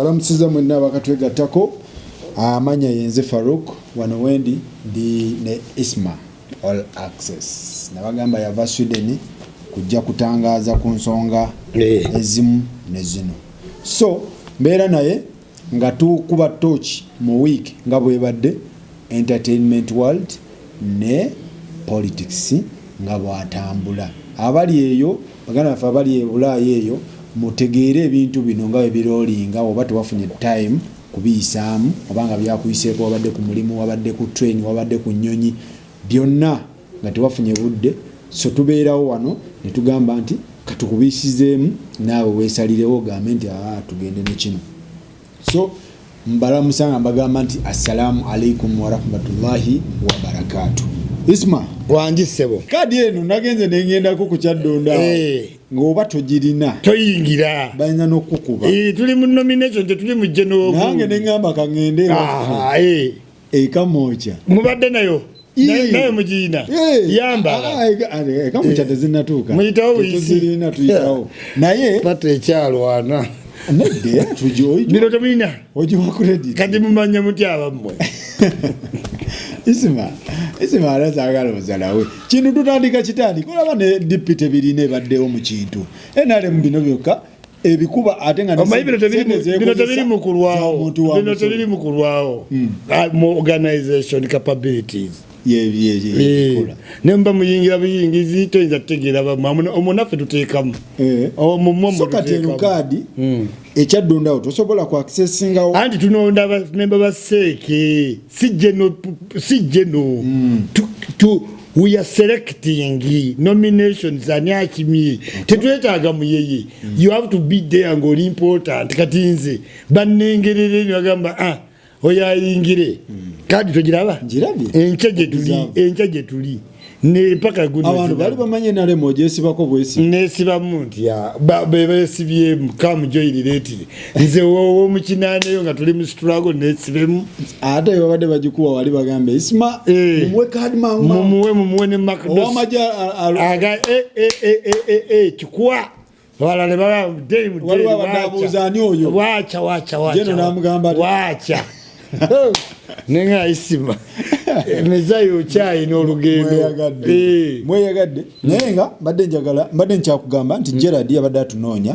Balamusiza mwenna abakatwegattako. Amanya yenze Faruk. Wano wendi ndi ne Isma All Access. Nabagamba yava Sweden kujja kutangaaza ku nsonga ezimu ne zino. So mbeera naye nga tukuba torch mu week nga bwebadde entertainment world ne politics nga bwatambula. Abali eyo, baganda baffe abali e Bulaaya eyo, mutegeere ebintu bino nga bwe birollinga. Oba tewafunye time kubiyisaamu, oba nga byakuyiseeko, wabadde ku mulimu, wabadde ku train, wabadde ku nnyonyi, byonna nga tewafunye budde, so tubeerawo wano ne tugamba nti katukubisizeemu, naawe weesalirewo ogambe nti aa, tugende ne kino. So mbalamusa nga mbagamba nti assalaamu alaikum warahmatullahi wabarakatu. Isma. Wangi, ssebo. Kadi eno nagenze nengendako ku Kyaddonda awo, ng'oba togirina toyingira. Balina n'okukuba. Tuli mu nomination, tetuli mu general. Nange neŋŋamba kaŋŋende ewaffe ekamwokya. Mubadde nayo? Naye mugiyina? Yambala. Ekamwokya tezinnatuuka. Muyitawo buyisi. Tetuzirina, tuyitawo naye. Pata ekyalwana. Nedda, bino temulina. Ogiwa credit. Kati mumanya mutya abammwe? Isima, Isima alazaagala ozalawe kintu. Tutandika kitandika, olaba ne DP tebirina, ebaddewo mu kintu NRM, bino byokka ebikuba ate nga Omanyi bino sente bino tebiri mu zeekozesa kulwawo. za muntu wa Bino musolo. tebiri mu kulwawo. Mu organization capabilities. Ye- Ne muba muyingira buyingizi, toyinza kutegeera bammwe. Omwo naffe tuteekamu. Omwo mmwe So kati eno tuteekamu. kaadi ekyaddondawo tosobola ku accessingawo. Anti tunonda bamemba ba CEC, si geno we are selecting nominations. Ani akimye? Tetwetaaga muyeye. You have to be there ng'oli important. Kati nze bannengerere ne bagamba, "Ah, oyo ayingire." Kadi togiraba? Ngirabye. Enkya gye tuli. Observe. Enkya gye tuli ne paka guno. Abantu baali bamanyi NRM ogyesibako bwesi. Nesibamu nti bebesibyemu kamujoyireetire nze womukinaneyo nga tuli mu struggle nesibemu. Ate babadde bagikuwa wali bagambe, "Isima, mumuwe kaadi mangu mangu." Mumuwe, mumuwe ne Owamagye aga kikwa abalala ne baba dei mu Waliwo dei, abadde wacha. abuuza ani oyo? Wacha, wacha, wacha. Jeno n'amugamba Wacha nenga Isima mezayo okyayina olugendo. Mweyagadde. Mweyagadde, naye nga mbadde njagala, mbadde nkyakugamba nti Gerard abadde atunoonya,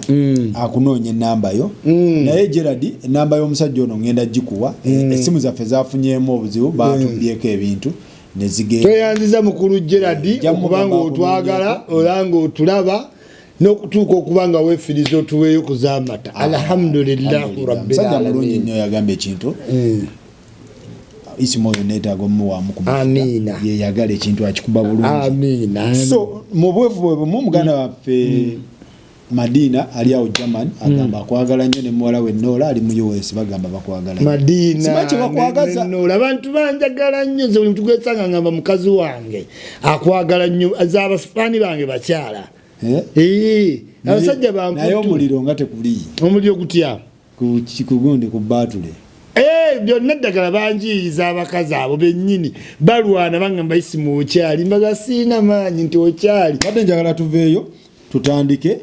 akunoonya enamba yo. Naye Gerard, enamba y'omusajja ono ngenda gikuwa. Essimu zaffe zafunyeemu obuzibu, batubyeko ebintu nezigenda. Tweyanziza mukulu Gerard Jja okubanga mugamba otwagala era nga otulaba n'okutuuka okuba nga weefiriza otuweeyo kuzaamata. Alhamdulillahi rabbil Musajja mulungi alamin. nnyo. Yagamba ekintu, Isima oyo neetaaga omuwaamu ku mafuta. Amiina. Yeyagala ekintu akikuba bulungi. Amiina. So mu bwevu bwe bumu, muganda waffe Madina ali awo German agamba akwagala nnyo, ne muwala we Nola ali mu US bagamba bakwagala nnyo. Madina Simanyi kye bakwagaza. Nola, abantu banjagala nnyo. Nze buli muntu gwesanga ngamba mukazi wange akwagala nnyo. Ze abasipaani bange bakyala. Eh? Abasajja Naye bamputu. omuliro nga tekuli. Omuliro gutya? Ku gundi, ku batule. Byonna eddagala banjiyiza. Abakazi abo bennyini balwana, bagamba, "Isimu okyali." Mbaga siina maanyi nti okyali. Badde njagala tuveeyo tutandike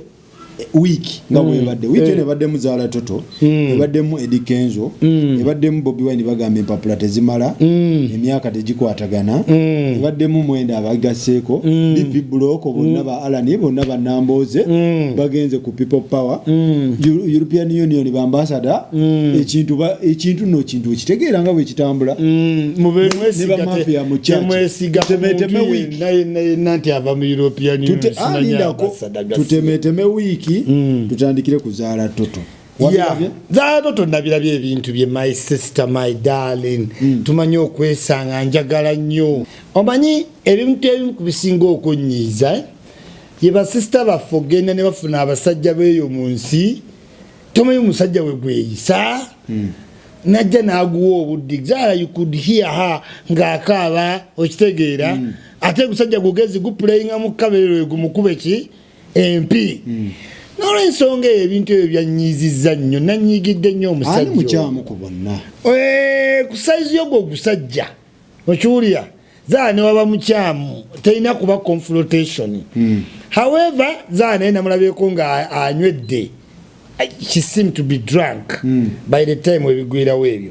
wiiki nga bwebadde. Wiiki eno ebaddemu Zaala Toto, ebaddemu Eddy Kenzo, ebaddemu Bobi Wine bagamba empapula tezimala, emyaka tegikwatagana, ebaddemu Mwenda abagasseeko DP Block bonna, ba Alani bonna, banamboze bagenze ku People Power, European Union bambasada. Ekintu ekintu no kintu okitegeera nga bwe kitambula. Mube Ne bamafia mu church. Temwesiga ku Tutemeteme muntu wiiki. yenna yenna yenna nti ava mu European Union. Simanyi Lindako. ambassador gasiya. Tutemeteme wiiki, tutandikire kuzaala Toto. Yeah. Wabirabye? Zaala Toto nabirabye ebintu bye. My sister, my darling, tumanyi okwesanga, njagala nnyo. Omanyi ebintu ebimu ku bisinga okunyiiza, eh? Ye basisita baffe ogenda ne bafuna abasajja beeyo mu nsi, tomanyi omusajja we gweyisa, najja n'aguwa obuddi. Zaala, you could hear her ng'akaaba, okitegeera? Ate gusajja gugezi gupuleyinga mu kaberero, gumukube ki empi. N'olwensonga eyo ebintu ebyo byanyiizizza nnyo, nanyiigidde nnyo Ani omusajja oyo. mukyamu ku bonna? Ku size yogwo ogusajja, okiwulira? Zaala ne waba mukyamu, terina kuba confrontation. However, Zaala naye namulabyeko nga anywedde. She seemed to be drunk by the time webigwirawo ebyo.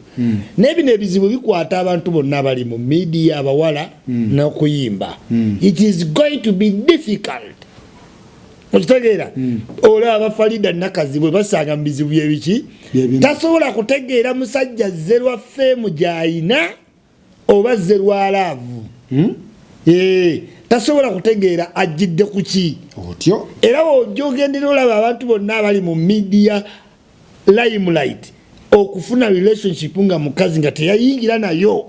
Naye bino ebizibu bikwata abantu bonna abali mu media, abawala n'okuyimba. It is going to be difficult, okitegeera? Olaba Farida Nakazibwe basanga mu bizibu byebiki? Byebimu. Tasobola kutegeera musajja zze lwa fame gy'ayina oba zze lwa love. Tasobola kutegeera ajjidde ku ki. Otyo. Era wojja ogendera olaba abantu bonna abali mu media limelight, okufuna relationship nga mukazi nga teyayingira nayo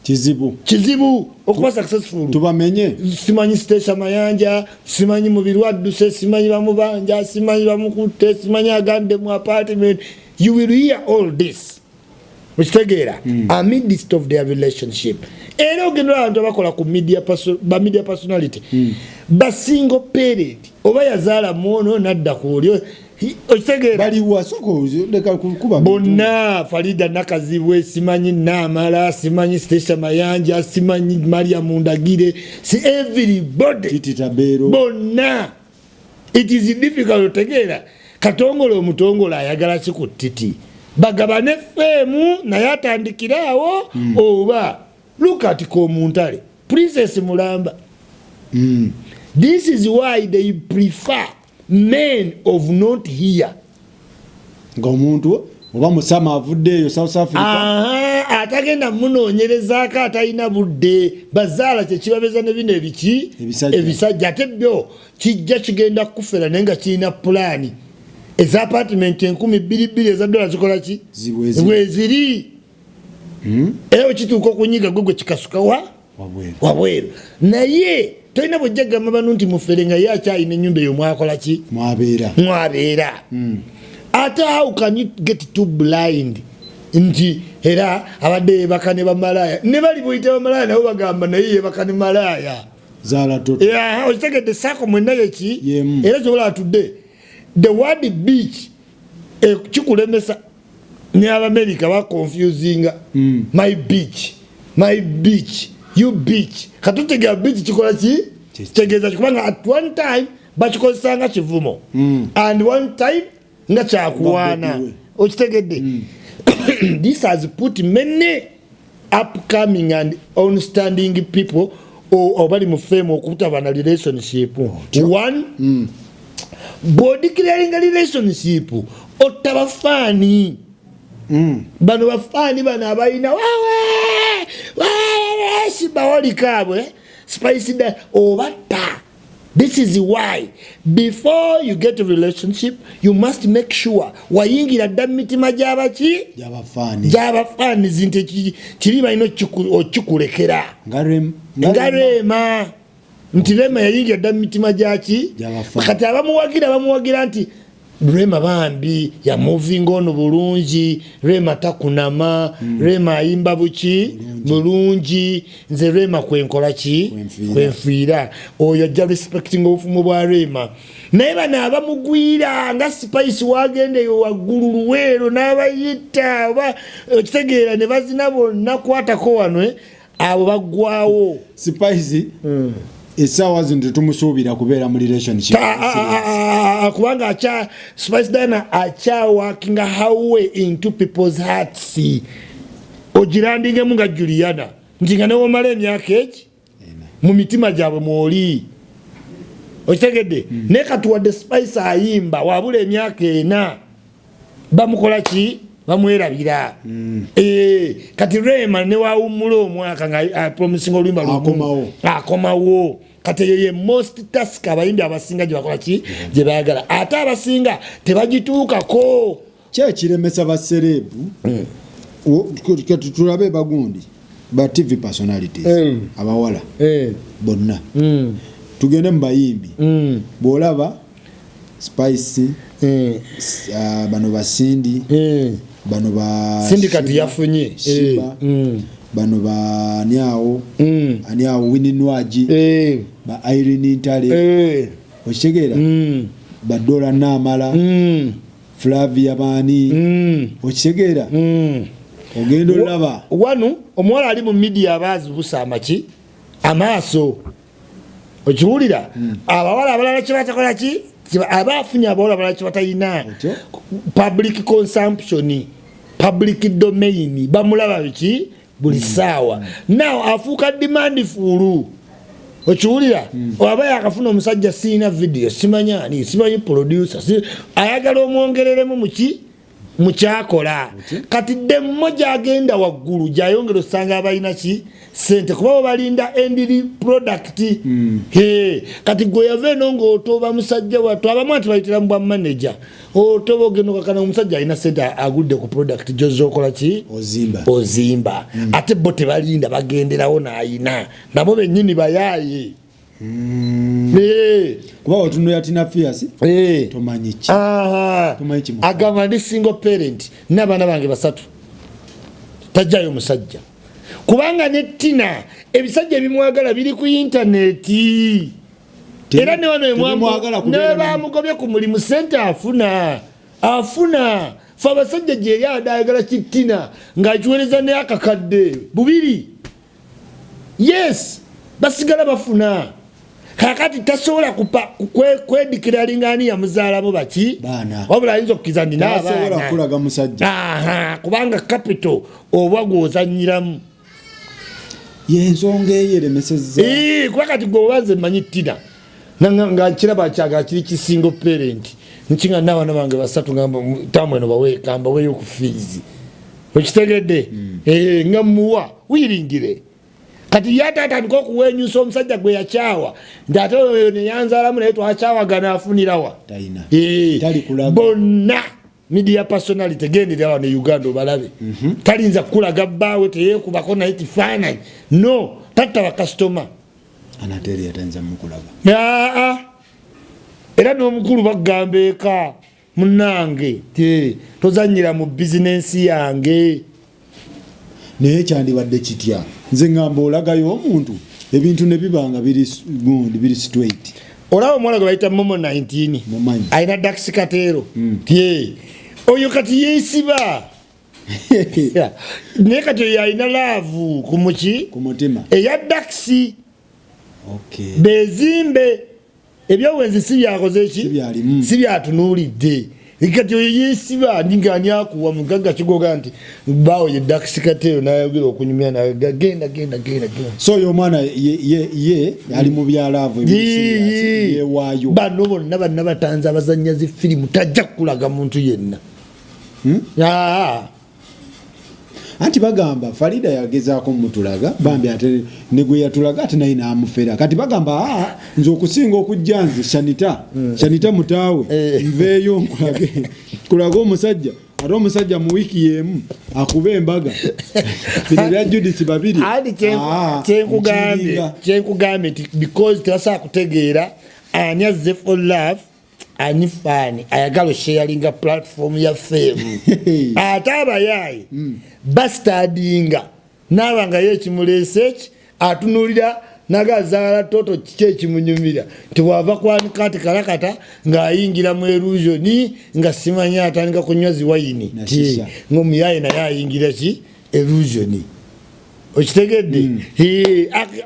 kizibu. Kizibu okuba successful. Tubamenye. Simanyi Stecia Mayanja, simanyi mubiri adduse, simanyi bamubanja, simanyi bamukutte, simanyi agande mu apartment. You will hear all this, okitegeera, amidst of their relationship. Era ogenda abantu abakola ku media ba media personality, ba single parent, oba yazaala mwono nadda ku oli, okitegeera? Baliwa? Sooka leka kuba. Bonna, Farida Nakazibwe, simanyi Namala, simanyi Stecia Mayanja, simanyi Maria Ndagire, si everybody. Titi Tabeero. Bonna, it is difficult otegeera Katongole omutongole ayagala ki ku Titi, bagabane fame naye atandikire awo, oba look at Komuntale, Princess Mulamba. This is why they prefer men of not here. Ng'omuntu oba musama avudde eyo South Africa. Aha, atagenda munoonyerezaako, atalina budde bazaala, kyekibabeza ne bino ebiki. Ebisajja. Ebisajja ate byo kijja kigenda kufera, naye nga kirina pulaani eza apartment 2000 eza dola zikola ki? Zibweziri. Bweziri. Era wekituuka okunyiga gwe gwe kikasuka wa? Wabweru. Wabweru. Naye tolina bwojja gamba bano nti mufere nga ye akyalina ennyumba eyo mwakola ki? Mwabeera. Mwabeera. Ate how can you get too blind nti era abadde yebaka ne bamalaaya, ne bali buyita bamalaaya, nabo bagamba naye yebaka ne malaaya. Zaala toto. Yeah, okitegedde? Saako mwenna yeki. Yemu. Era kyobola atudde the word bitch, kikulemesa ne Abamerika baconfusinga my bitch, my bitch, you bitch. Katutegera bitch kikola ki? Kitegeeza ki? Kubanga at one time bakikozesanga kivumo and one time nga kyakuwaana. Nga baby. Okitegedde? This has put many upcoming and onstanding people obali mu fame okutaba na relationship. One, bw'odeclaringa relationship, otta bafaani. Bano bafaani bano abalina bawalikaabwe Spice da obatta. This is why before you get a relationship, you must make sure wayingira dda mu mitima gy'abaki? Gyabafaani. Gy'abafaanizi, nti kiri balina okikulekera. Nga nga Rema, nti Rema yayingira dda mu mitima gyaki? Gy'abafaani. Kati abamuwagira bamuwagira nti Rema bambi yamovinga ono bulungi, Rema takunama, Rema ayimba buki bulungi, nze Rema kwenkola ki? Kwenfiira. Kwenfiira. Oyo ajja respecting obufumu bwa Rema. Naye bano abamugwira nga Spice, wagenda eyo waggulu Luweero n'abayita oba okitegeera, ne bazina bonna, kwatako wano, abo baggwawo. Spice essaawa zino tetumusuubira kubeera mu relationship. Kubanga acha Spice Diana akyaworkinga her way into people's hearts, ogirandingemu nga Juliana, nti nga newomala emyaka egi mu mitima gyabwe mwoli, okitegedde? Naye katuwadde Spice ayimba, wabula emyaka 4 bamukola ki? Bamwerabira. Kati Rema newawummula omwaka nga promising oluyimba lumu, Akomawo. Akomawo. Kati eyo ye most task abayimbi abasinga gye bakola ki? Gye baagala, ate abasinga tebagituukako. Kyekiremesa ba celeb. Kati tulabe bagundi ba TV personalities abawala bonna, tugende mu bayimbi. Bw'olaba Spice, bano ba Cindy, bano ba Cindy kati Shiba, yafunye. Shiba, bano ba ani awo, ani awo, Winnie Nwagi, ba Irene Ntale, okitegeera? Ba Dola Namala, Flavia, baani, okitegeera? Ogenda olaba. Wano omuwala ali mu media abaazi busa amaki amaaso, okiwulira? Abawala abalala kyebatakola ki? Aba afunye abawala balala kyebatalina. Otyo? Public consumption, public domain, bamulaba biki buli ssaawa. Now afuuka demandful, okiwulira? Aba yakafuna omusajja, siina video, simanyi ani, simanyi producer, ayagala omwongereremu muki mukyakola. Kati demmo gyagenda waggulu, gyayongera osanga abalina ki sente, kuba bo balinda end product. He, kati gwe yava eno ngaotoba musajja wattu, abamu ati bayitira mu bwa manager, otoba ogenda okakana omusajja alina sente, agudde ku product gyozokola ki. Ozimba. Ozimba. Ate bo tebalinda, bagenderawo n'ayina nabo bennyini bayaaye. Kuba otunulira Tina Fierce, tomanyi ki. Tomanyi kimufa. Agamba ndi single parent n'abaana bange basatu, tajjayo musajja kubanga ne Tina ebisajja ebimwagala biri ku intaneti. Era ne wano Tebimwagala kubeera ne bamugobye ku mulimu, sente afuna, afuna. Fe abasajja gyeri adde ayagala kitina ng'akiweereza naye akakadde bubiri, yes, basigala bafuna. Kakati tasobola kwedeclaringa ani yamuzaalamu baki. Baana. Wabula ayinza okukkiriza nina Tasobola abaana. kulaga musajja. Aha, kubanga capital oba gwozanyiramu. Yensonga eyo eremesezza. Kuba kati gwe obanze mmanyi Tina nga nkiraba kyagala kiri ki single parent, nkinga n'abaana bange basatu, ngamba tamu eno bawe, kamba weyo ku fees, okitegedde? Nga muwa wiringire. Kati ye ate atandika okuwenyusa omusajja gwe yakyawa nti ate oyo neyanzaalamu naye twakyawagana, afunirawa? Talina. Eh, Tali kulaga. Bonna media personality, gendera wano e Uganda obalabe. Talinza kukulaga bbaawe, teyekubako naye kifaananyi, no tatta bakasitoma. Anateri yatayinza mukulaga. Aa, era n'omukulu bagamba eka, munange te tozanyira mu bizinensi yange. Naye kyandibadde kitya? Nze ŋŋamba olagayo omuntu ebintu ne biba nga biri gundi, biri straight. Olaba omuwala gwe bayita Momo 19? Mumanyi. Alina Dax Kateero. Ye oyo kati yeesiba, naye kati oyo alina love ku muki? Ku mutima. Eya Dax. Bezimbe ebyowenzi si byakoze ki. Si byalimu. Si byatunuulidde. Kati oyo yeesiba ninga ani akuwa mugagga kigoga nti baawo ye Dax Kateero nayogera okunyumya naye, genda, genda, genda, genda. So oyo omwana ye ali mu bya love yewaayo. Bano bonna banna batanzi abazanya zi firimu, tajja kukulaga muntu yenna. Aa. Anti bagamba Farida yagezaako mutulaga bambi, ate ne gwe yatulaga ate naye n'amufera. Kati bagamba, aa, nze okusinga okujja nze Shanita, Shanita mutaawe. Nveeyo nkulage kulage omusajja, ate omusajja mu wiiki y'emu akuba embaga, bino bya Judith babiri. Andi Ah, kyenkugambye nkiringa. Kyenkugambye nti because tebasobola kutegeera ani azze for love, ani fan ayagala osharinga platform ya fame. Ate abayaayi bastadinga naaba nga ye ekimuleese eki atunuulira nagazaala toto kiki ekimunyumira nti bwava kwanika ti kalakata ng'ayingira mu illusion, nga simanyi atandika kunywa ziwayini. Na shisha. Ngaomuyaye naye ayingira ki illusion, okitegedde?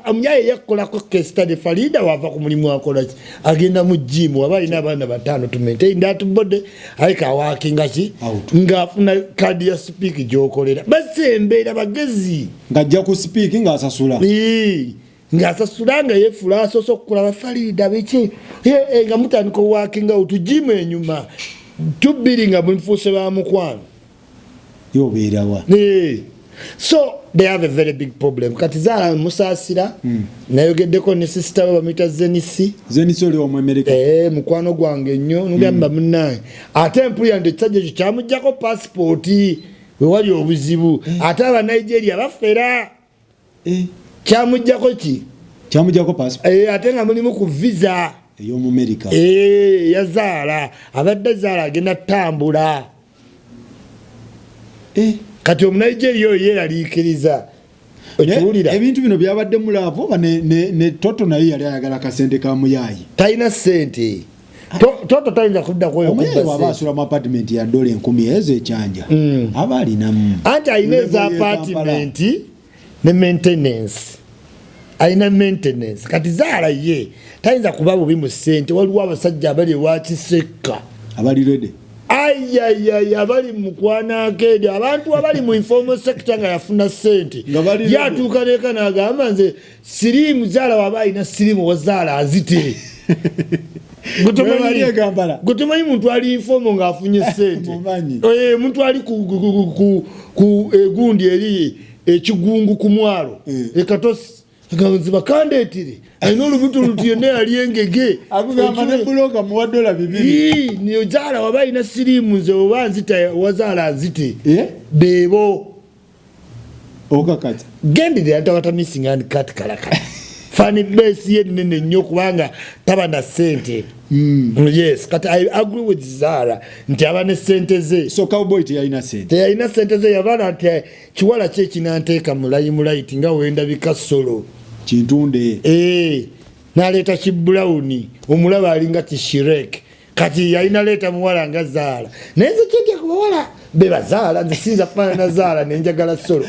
Omuyaye yakkolako case study. Farida wava ku mulimu akolaki? Agenda mu gym, waba alina abaana bataano to maintain that body, aleka aworkinga ki. Out. Ng'afuna kadi ya Speke gyokolera, basembeera bagezi. Ng'ajja ku Speke ng'asasula. Ng'asasula nga yeefula asoose okukulaba Farida biki. Nga mutandika oworkinga out, gym enyuma tubiri, nga mufuuse ba mukwano. Yobeerawa? So they have a very big problem. Kati Zaala musaasira. Nayogeddeko ne sister we bamuyita Zenisi. Zenisi oli omwemerika? Eh, mukwano gwange nnyo. Nugamba munange, ate mpulira nti ekisajja ekyo kyamugjako pasipooti wewali obuzibu, ate Abanigeria bafera. Kyamugjako ki? Kyamugjako passport. Ate nga mulimu ku visa ey'omumerika. Yazaala abadde zaala agenda tambula. Kati Omunigeria oyo yeeraliikiriza, okiwulira? Ebintu bino byabadde mu love oba ne Toto naye yali ayagala kasente ka muyaayi? Talina sente. Toto tayinza kuddako oyo Omuyayi kubba waba sente. asula mu apartment ya $1,000 ezo ekyanja, aba alinamu. Anti alina Level eza y'e Kampala. apartment ne maintenance. Alina maintenance. Kati Zaala ye tayinza kuba bubi mu ssente. Waliwo abasajja abali ewakisekka abali ready. Ayayay, abali mu kwanakedi, abantu abali mu informal sector nga yafuna ssente, Nga bali ready. yatuuka neka nagamba, nze siriimu. Zaala waba alina siriimu, wazaala azite. Bwe bali e Kampala. Gwe tomanyi muntu ali informal ng'afunye ssente? Mumanyi. Omuntu ali ku egundi eri ekigungu ku mwalo ekatosi nzi bakandeetire, alina olubuto luti, yenna yali engege. Akugamba ne buloka muwa $2. Ii, niyo Zaala waba alina siriimu, nze oba nzita, wazaala nzite. Eh? Beebo. Okakati. Gendere ntabata missing and cut kalakala fan base ye nene nnyo kubanga taba na ssente. Yes, kati I agree with Zara nti aba ne ssente ze. So Cowboy teyalina sente? Teyalina ssente ze. Yabala nti kiwala ki ekinanteeka mu limelight nga wendabika solo? Kintunde. Eh, naleeta kibulawuni, omulaba alinga kishirek. Kati yalina leeta muwala nga Zaala, naye nze kyentya ku bawala bebazaala, nze siyinza kufaanana Zaala nenjagala solo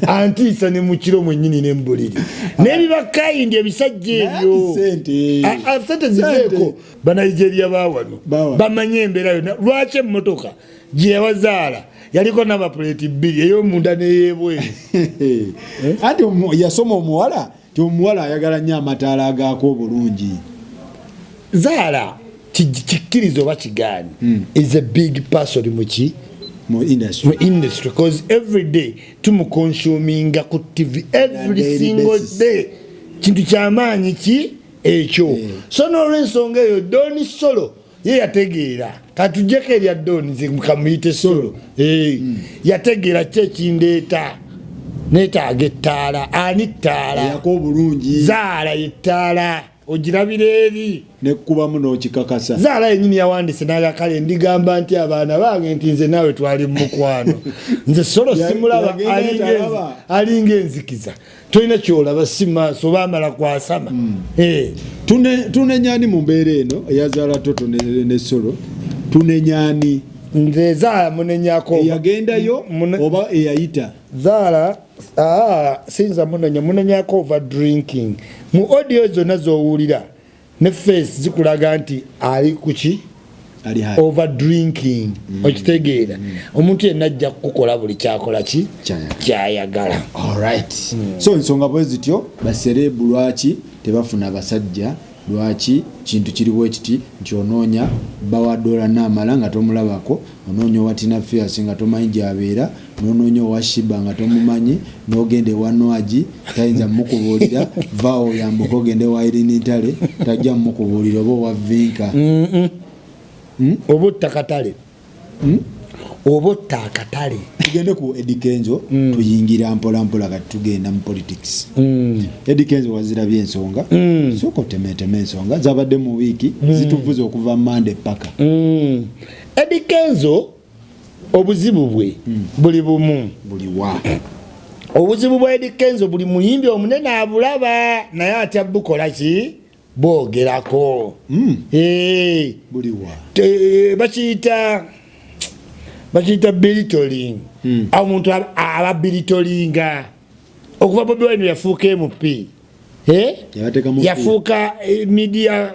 antiisa ne mukiro mwennyini ne mbuliri n'ebibakayindi ebisajja ebyo. Naye ati sente. Ah, ah, sente ziveeko. Banigeria bawano Bawano. bamanye embeera yonna. Lwaki emmotoka gye yawazaala yaliko namapuleeti bbiri, ey'omunda n'ey'ebweru? Anti yasoma omuwala ti omuwala ayagala nnyo amataala agaako obulungi. Zaala kikkiriza oba kigaani, is a big person muki? Mu industry. Mu industry, because every day tumuconsuminga ku TV, every Daily single basis. day. Kintu kyamaanyi ki ekyo. So n'olwensonga eyo, Doni Solo ye yategeera. Katujjeko erya Doni, nze kamuyite Solo. Yategeera ki ekindeeta, neetaaga ettaala. Ani ttaala? Eyako obulungi. Zaala yettaala, ogirabira eri. Nekkubamu n'okikakasa. Zaala yenyini yawandise nagakale, ndigamba nti abaana bange nti nze naawe twali mu mukwano. Nze Solo simulaba. Yagenda talaba. Alinga enzikiza, tolina kyolaba, si maaso oba amala kwasama. Tunenyani mu mbeera eno eyazaala Toto ne Solo? Tunenyani? Nze Zaala munenyako. Eyagendayo oba eyayita? Zaala, siyinza munenya, munenyako over drinking. Mu audio zonna zowulira ne face zikulaga nti ali kuki? Ali high. Over drinking. Okitegeera, omuntu yenna ajja kukukola buli kyakola ki? Kyayagala. Kyayagala. Alright, so ensonga bwe zityo, ba celeb lwaki tebafuna abasajja? Lwaki kintu kiriwo ekiti nti onoonya bawa dola naamala nga tomulabako, onoonya owa Tina Fias nga tomanyi gyabeera, nonoonya owa Shiba nga tomumanyi, n'ogenda ewa Nwagi tayinza mukubuulira, vaawo oyambuka ogende ewa Irini Ntale tajja mukubuulira, oba owa Vinka? Oba otta akatale, oba otta akatale. Tugende ku Eddy Kenzo. Tuyingira mpola mpola, kati tugenda mu politics. Eddy Kenzo, wazirabye ensonga? Sooka otemeeteme ensonga zabadde mu wiiki, zituvuze okuva Mande paka. Eddy Kenzo obuzibu bwe buli bumu. Buli wa? Obuzibu bwa Eddy Kenzo, buli muyimbi omunene abulaba, naye atya bukola ki boogerako. Buli wa? Bakiyita belittling. Awo omuntu aba belittlinga. Okuva Bobi Wine yafuuka MP, Eh? Yabateekamu. Yafuuka media,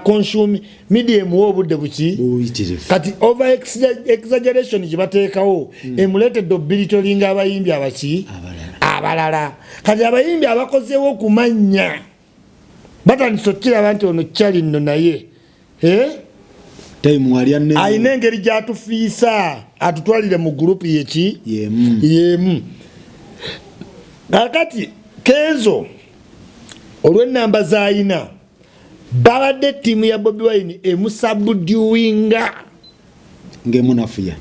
consume media, emuwa obudde buki? Buyitirivu. Kati over exaggeration gye bateekawo emuleetedde obelittlinga abayimbi abaki? Abalala. Abalala. Kati abayimbi abakozeewo okumannya batandise okukiraba nti ono kyali nno naye, Eh? Time alya nene. Alina engeri gyatufiisa, atutwalire mu gurupu yeki? Yemu. Yemu. Kakati Kenzo olw'enamba zayina, babadde ttiimu ya Bobi Wine emusubduinga. Ng'emunafuya.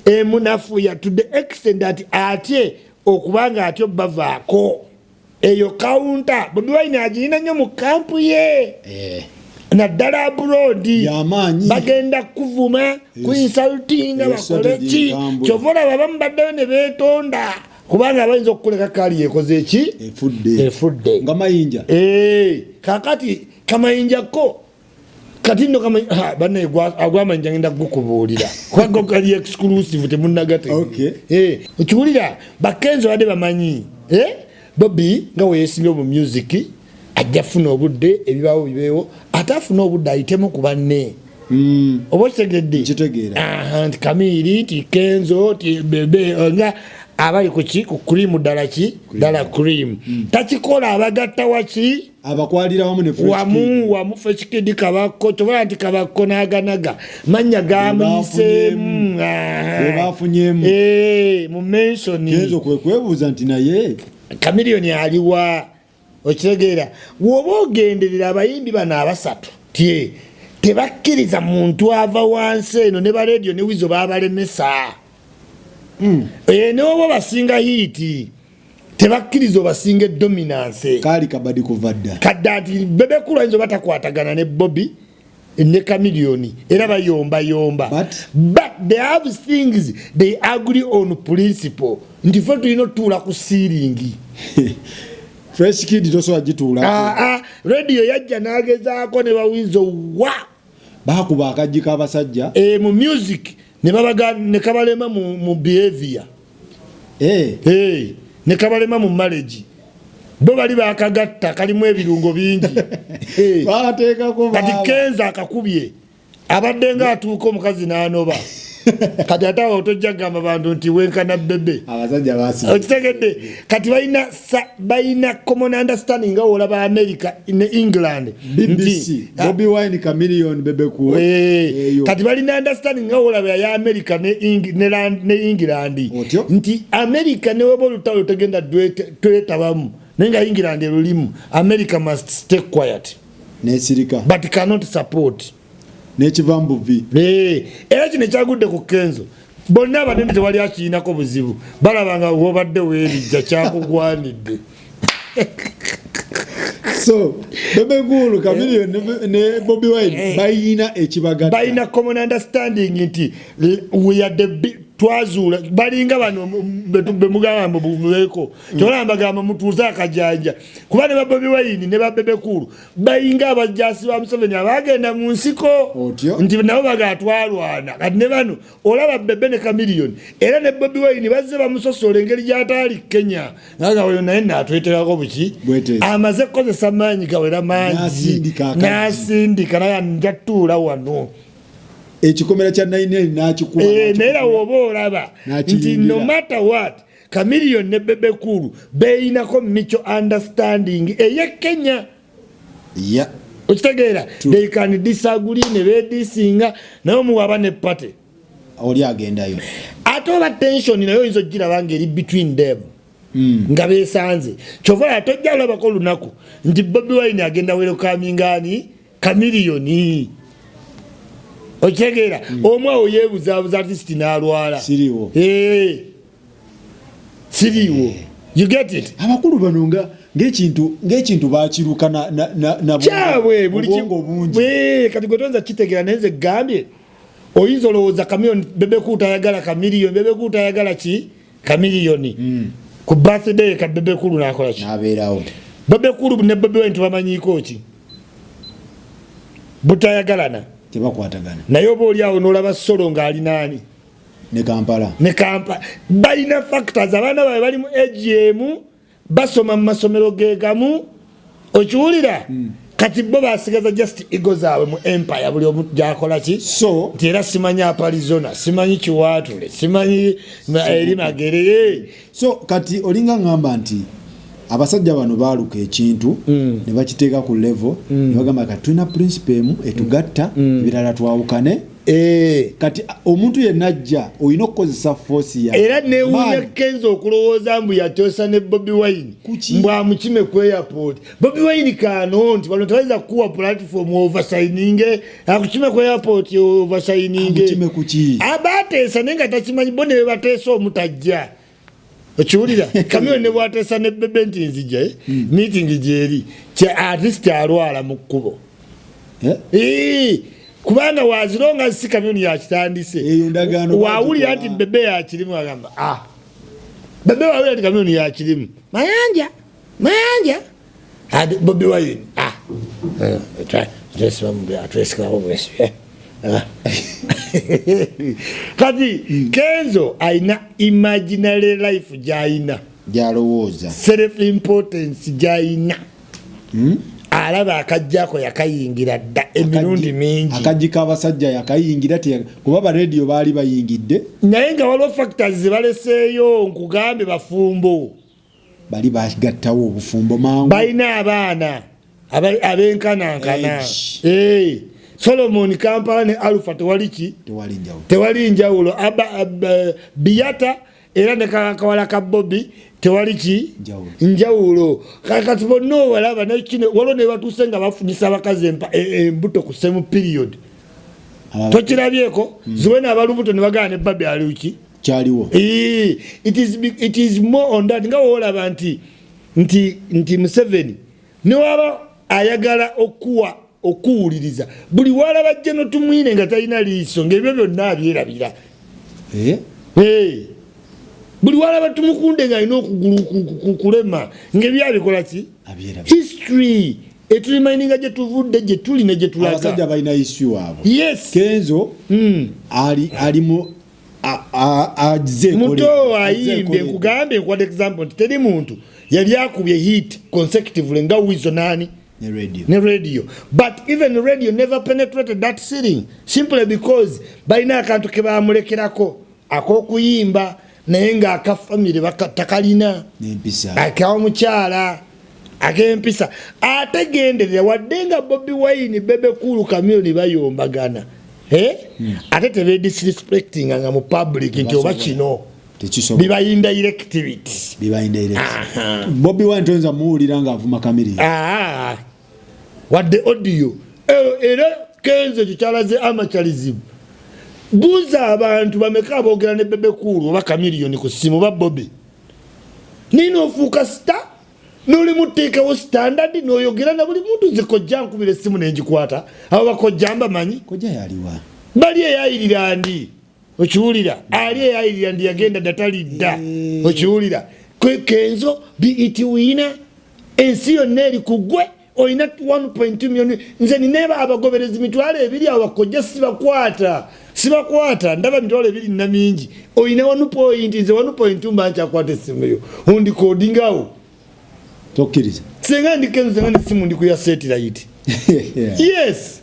Emunafuya to the extent that atye okubanga atyo bavaako. Eyo counter Bobi Wine agirina nnyo mu camp ye, naddala abroad. Yamaanyi. Bagenda kuvuma, kuinsultinga, Eyo bakole strategy ki. nkambwe. Kyova olaba abamu baddeyo ne beetonda, kubanga bayinza okukuleka kaali yekoze eki? Efudde. Efudde. Nga Mayinja. Kakati Kamayinja ko kati nno bannaye agw'amayinja ngenda kugukubuulira, kuba go kali exclusive, temunnagate. Okay. Okiwulira, Bakenzo badde bamanyi. Eh? Bobi nga weyeesimbye mu music, ajja funa obudde, ebibaawo bibeewo, ate afune obudde ayitemu ku banne. Oba okitegedde? Nkitegeera. Aha, nti Kamiri, nti Kenzo, nti Bebe, nga abali kuki ku cream, ddala ki ddala cream takikola, abagatta waki? Abakwalira wamu ne Fresh Kid. Wamu wamu, Fresh Kid, Kabako, tobala nti Kabako n'aganaga mannya gamuyiseemu. Be bafunyemu. Eh, mu mention. Kenzo kwe kwebuuza nti naye Chameleone aliwa? Okitegeera? Woba ogenderera abayimbi bano abasatu, tye tebakkiriza muntu ava wansi eno, ne barediyo ne Wizo babalemesa. Eh, ne woba obasinga hit, tebakkiriza obasinga edominance. Kaali kabadi kuva dda. Kadde nti Bebe Cool ayinza oba takwatagana ne Bobi ne Chameleone, era bayombayomba, but they have things they agree on, principle nti fe tulina otutuula ku ceiling. Fresh Kid tosobola gituulako. Ah, ah, Radio yajja n'agezaako ne bawizo wa Bakuba akajji k'abasajja. E, mu music ne babaga ne kabalema mu behavior. Hey, ne kabalema mu marriage. Bo bali bakagatta, kalimu ebirungo bingi. Hey. Bateekako. Kati baaba. Kenzo akakubye, abadde nga atuuka omukazi n'anoba. Kati ate awo tojja kugamba bantu nti wenkana Bebe. Abasajja basi. Okitegedde? Kati balina common understanding, nga wolaba America ne England. BBC. Bobi Wine, Chameleone, Bebe Cool. Eh, Eyo. kati balina understanding nga wolaba ya America ne England. Otyo? Nti America neweba olutalo tegenda twetabamu, naye nga England erulimu, America must stay quiet. Nesirika. But cannot support. N'ekiva mu buvi. Eh, era kino ekyagudde ku Kenzo, bonna abanene tewali akiyinako buzibu, balaba nga wobadde weerijja kyakugwanidde. So Bebe Cool, Chameleone ne Bobi Wine bayina ekibagatta. Balina common understanding nti we are the twazuula balinga bano bemugamba mbu mubeeko kyolaba bagamba mutuuze akajanja, kuba ne ba Bobi Wine ne ba Bebe Cool bayinga abajasi ba Museveni abagenda mu nsiko. Otyo? Nti nabo baga twalwana. Kati ne bano olaba Bebe ne Chameleone era ne Bobi Wine bazze bamusosola engeri gy'ataali Kenya, naga oyo naye naatweterako buki. Bwetezi. Amaze kukozesa maanyi gawera mangi. N'asindika akaggi. N'asindika naye njatuula wano. Ekikomera kya 9 n'akikuba. Eh, naye era woba olaba nti N'akiyingira. no matter what, Chameleone ne Bebe Cool beyinako mutual understanding eye Kenya. Okitegeera? They can disagree ne bedisinga, naye omuwaba ne party. Oli agendayo. Ate oba tension naye oyinza ogiraba nga eri between them, nga besanze. Kyova olaba tojja olabako olunaku nti Bobi Wine agenda welcominga ani, Chameleone. Okitegeera? Omu awo yeebuzaabuza artist n'alwala. Siriiwo. Eh, siriiwo, you get it? Abakulu bano nga ng'ekintu bakiruka na Kyabwe buli obwongo bungi. Eh, kati gwe toyinza kitegeera, naye nze gambye oyinza olowooza Chameleone, Bebe Cool tayagala Chameleone, Bebe Cool tayagala ki Chameleone. Ku birthday ka Bebe Cool nakola ki? N'abeerawo. Bebe Cool ne Bobi Wine tebamanyiiko ki butayagalana. Tebakwatagana. Naye oba oli awo n'olaba solo ng'alinaani. Ne Kampala. Ne Kampa balina factors, abaana baabwe bali mu age emu, basoma mu masomero gegamu, okiwulira? Kati bo basigaza just ego zaabwe mu empire, buli omu gyakola ki. So nti era simanyi Aparizona, simanyi Kiwaatule, simanyi eri Magere. So kati olinga ŋŋamba nti abasajja bano baaluka ekintu ne bakiteeka ku level ne bagamba kati tulina principle emu etugatta, ebirala twawukane. Eh. Kati omuntu yenna ajja olina okukozesa force ya Era newuunya maanyi. Kenzo okulowooza mbu yatyosa ne Bobi Wine. Kuki? Mbu amukime ku airport. Bobi Wine kano nti bano tebayinza kukuwa platform overshininge, akukime ku airport overshininge. Amukime kuki? Abateesa naye nga takimanyi, bo ne bebateesa omutajja, okiwulira? Chameleone ne bwateesa ne Bebe nti nzija, eh? Meeting gyeri artist alwala mu kkubo. Eh? Eh, kubanga wazironga si Chameleone yakitandise. Eyo ndagaano wawulira bagikola. nti Bebe yakirimu, agamba ah, Bebe wawulira nti Chameleone yakirimu, mayanja mayanja. Ate Bobi Wine ah, eh, twesikako bwesi, eh. Ah. Kati Kenzo alina imaginary life gyayina. Gyalowooza. Self importance gyayina. Alaba akajjako yakayingira dda emirundi mingi. Akajji k'abasajja yakayingira, kuba ba Radio baali bayingidde. Naye nga waliwo factors zebaleseeyo. Nkugambe, bafumbo. Bali bagattawo obufumbo mangu. Balina abaana abenkanankana. Age. Solomon Kampala ne Alpha tewali ki? Tewali njawulo. Tewali njawulo. Biata era ne kawala ka Bobi tewali ki? Njawulo. Njawulo. Kati bonna obalaba nekino, waliwo ne batuuse nga bafunyisa abakazi embuto ku same period. Tokirabyeko? Ziwena abalubuto ne bagana ne babi aliuki. Kyaliwo. It is more on that nga woolaba nti Museveni newaba ayagala okuwa okuwuliriza buli walaba jeno tumwine nga talina liiso, ngaebyo byonna abyerabira. Eh? Eh. Buli walaba Tumukunde nga alina okugulu kulema, ngaebyabikola ki? Abyerabira. History eturemindinga gye tuvudde, gye tuli ne gye Abasajja tulaga. balina issue waabwe. Yes. Kenzo ali mu azze Muto azze ayimbye. Nkugambye, nkuwadde example nti teri muntu yali akubye hit consecutively nga Wizo nani? Ne Radio. Ne Radio. But even Radio never penetrated that ceiling simply because balina akantu ke bamulekerako ak'okuyimba, naye ng'akafamire takalina. N'empisa. Akaomukyala ak'empisa ate genderera, wadde nga Bobi Wine, Bebe Cool, Chameleone bayombagana, eh? Ate tebedisrespectinga nga mu public nti oba kino Tekisobola. Biba indirectivity. Biba indirect. Bobi Wine toyinza muwulira ng'avuma Chameleone. Ah, wadde audio. Era Kenzo ekyo kyalaze amateurism. Buuza abantu bameka aboogera ne Bebe Cool oba Chameleone ku ssimu oba Bobi, naye nofuuka star nolimu teekawo standard noyogera na buli muntu. Nze kojja nkubira essimu nengikwata, abo bakojja mbamanyi. Kojja yaliwa? Bali eyayirirandi, okiwulira? Ali eyayirirandi yagenda dda, talidda. Okiwulira? Kenzo be winner, ensi yonna eri ku ggwe, olina 1.2 million. Nze nineba abagoberezi 20,000, abo bakojja sibakwata, sibakwata. Ndaba 20,000 nna mingi, olina 1 point, nze 1.2 mba nkyakwata essimu yo ondikodingawo. Tokkiriza. Senga ndi Kenzo, senga nesimu ndi kuya satellite. Yes,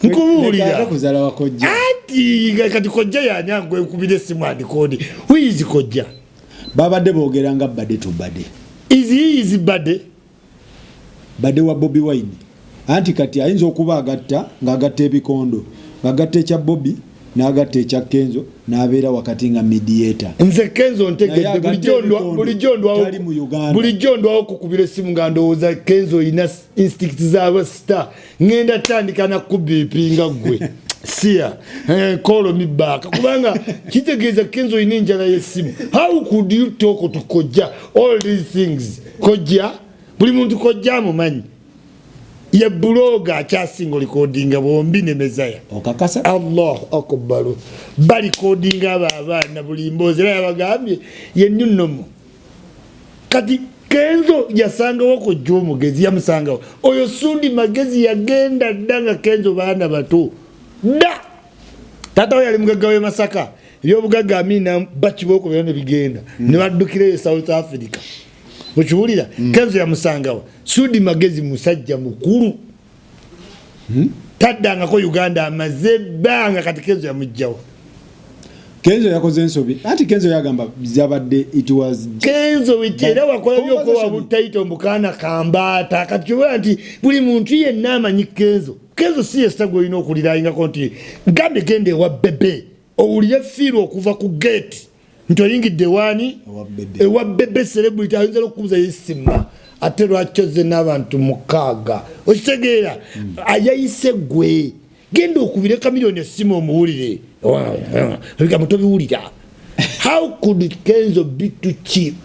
nkubuulira. Kuzala wakojja. Ati kati kojja yani agwekubira essimu andikodi? Who is kojja? Babadde boogera nga buddy to buddy. Is he is buddy? Buddy wa Bobi Wine. Anti kati ayinza okuba agatta ng'agatta ebikondo, ng'agatta ekya Bobi n'agatta ekya Kenzo, n'abeera wakati nga mediator. Nze Kenzo ntegedde. Naye agatta ebikondo, tali mu Uganda. Bulijjo ndwawo okukubira essimu nga ndowooza Kenzo olina instinct z'aba star, ŋŋenda tandika nakubipinga ggwe siya call me back, kubanga kitegeeza Kenzo olina enjala y'essimu. How could you talk to kojja all these things? Kojja buli muntu kojja amumanyi, ye blogger akyasinga olikodinga bombi ne Mezaya. Okakasa? Allahu akbaru, balikodinga abo abaana buli mboozi, era yabagambye yennyunomo. Kati Kenzo yasangawo kojja omugezi, yamusangawo oyo Sundi Magezi yagenda dda nga Kenzo baana bato dda. Taata we yali mugagga we Masaka, ebyobugagga Amina bakibooko byona ne bigenda ne baddukirayo South Africa. Okiwulira? Kenzo yamusangawo Sudi Magezi musajja mukulu, taddangako Uganda, amaze ebbanga. Kati Kenzo yamugjawo. Kenzo yakoze ensobi, anti Kenzo yagamba zabadde it was Kenzo wiki era wakola byokowa Conversation. Butaito mbukaana kambaata. Kati kyobola nti buli muntu yenna amanyi Kenzo. Kenzo si yesita gwolina okulirayingako nti gambe genda ewa Bebe owulire feel okuva ku gate nti oyingidde waani. Ewa Bebe. Ewa Bebe celebrity ayinza nokukubuza yesima ate lwaki ozze n'abantu 6? Okitegeera? Ayayise gwe genda okubire Chameleone essimu omuwulire ebigambo tobiwulira. How could Kenzo be too cheap?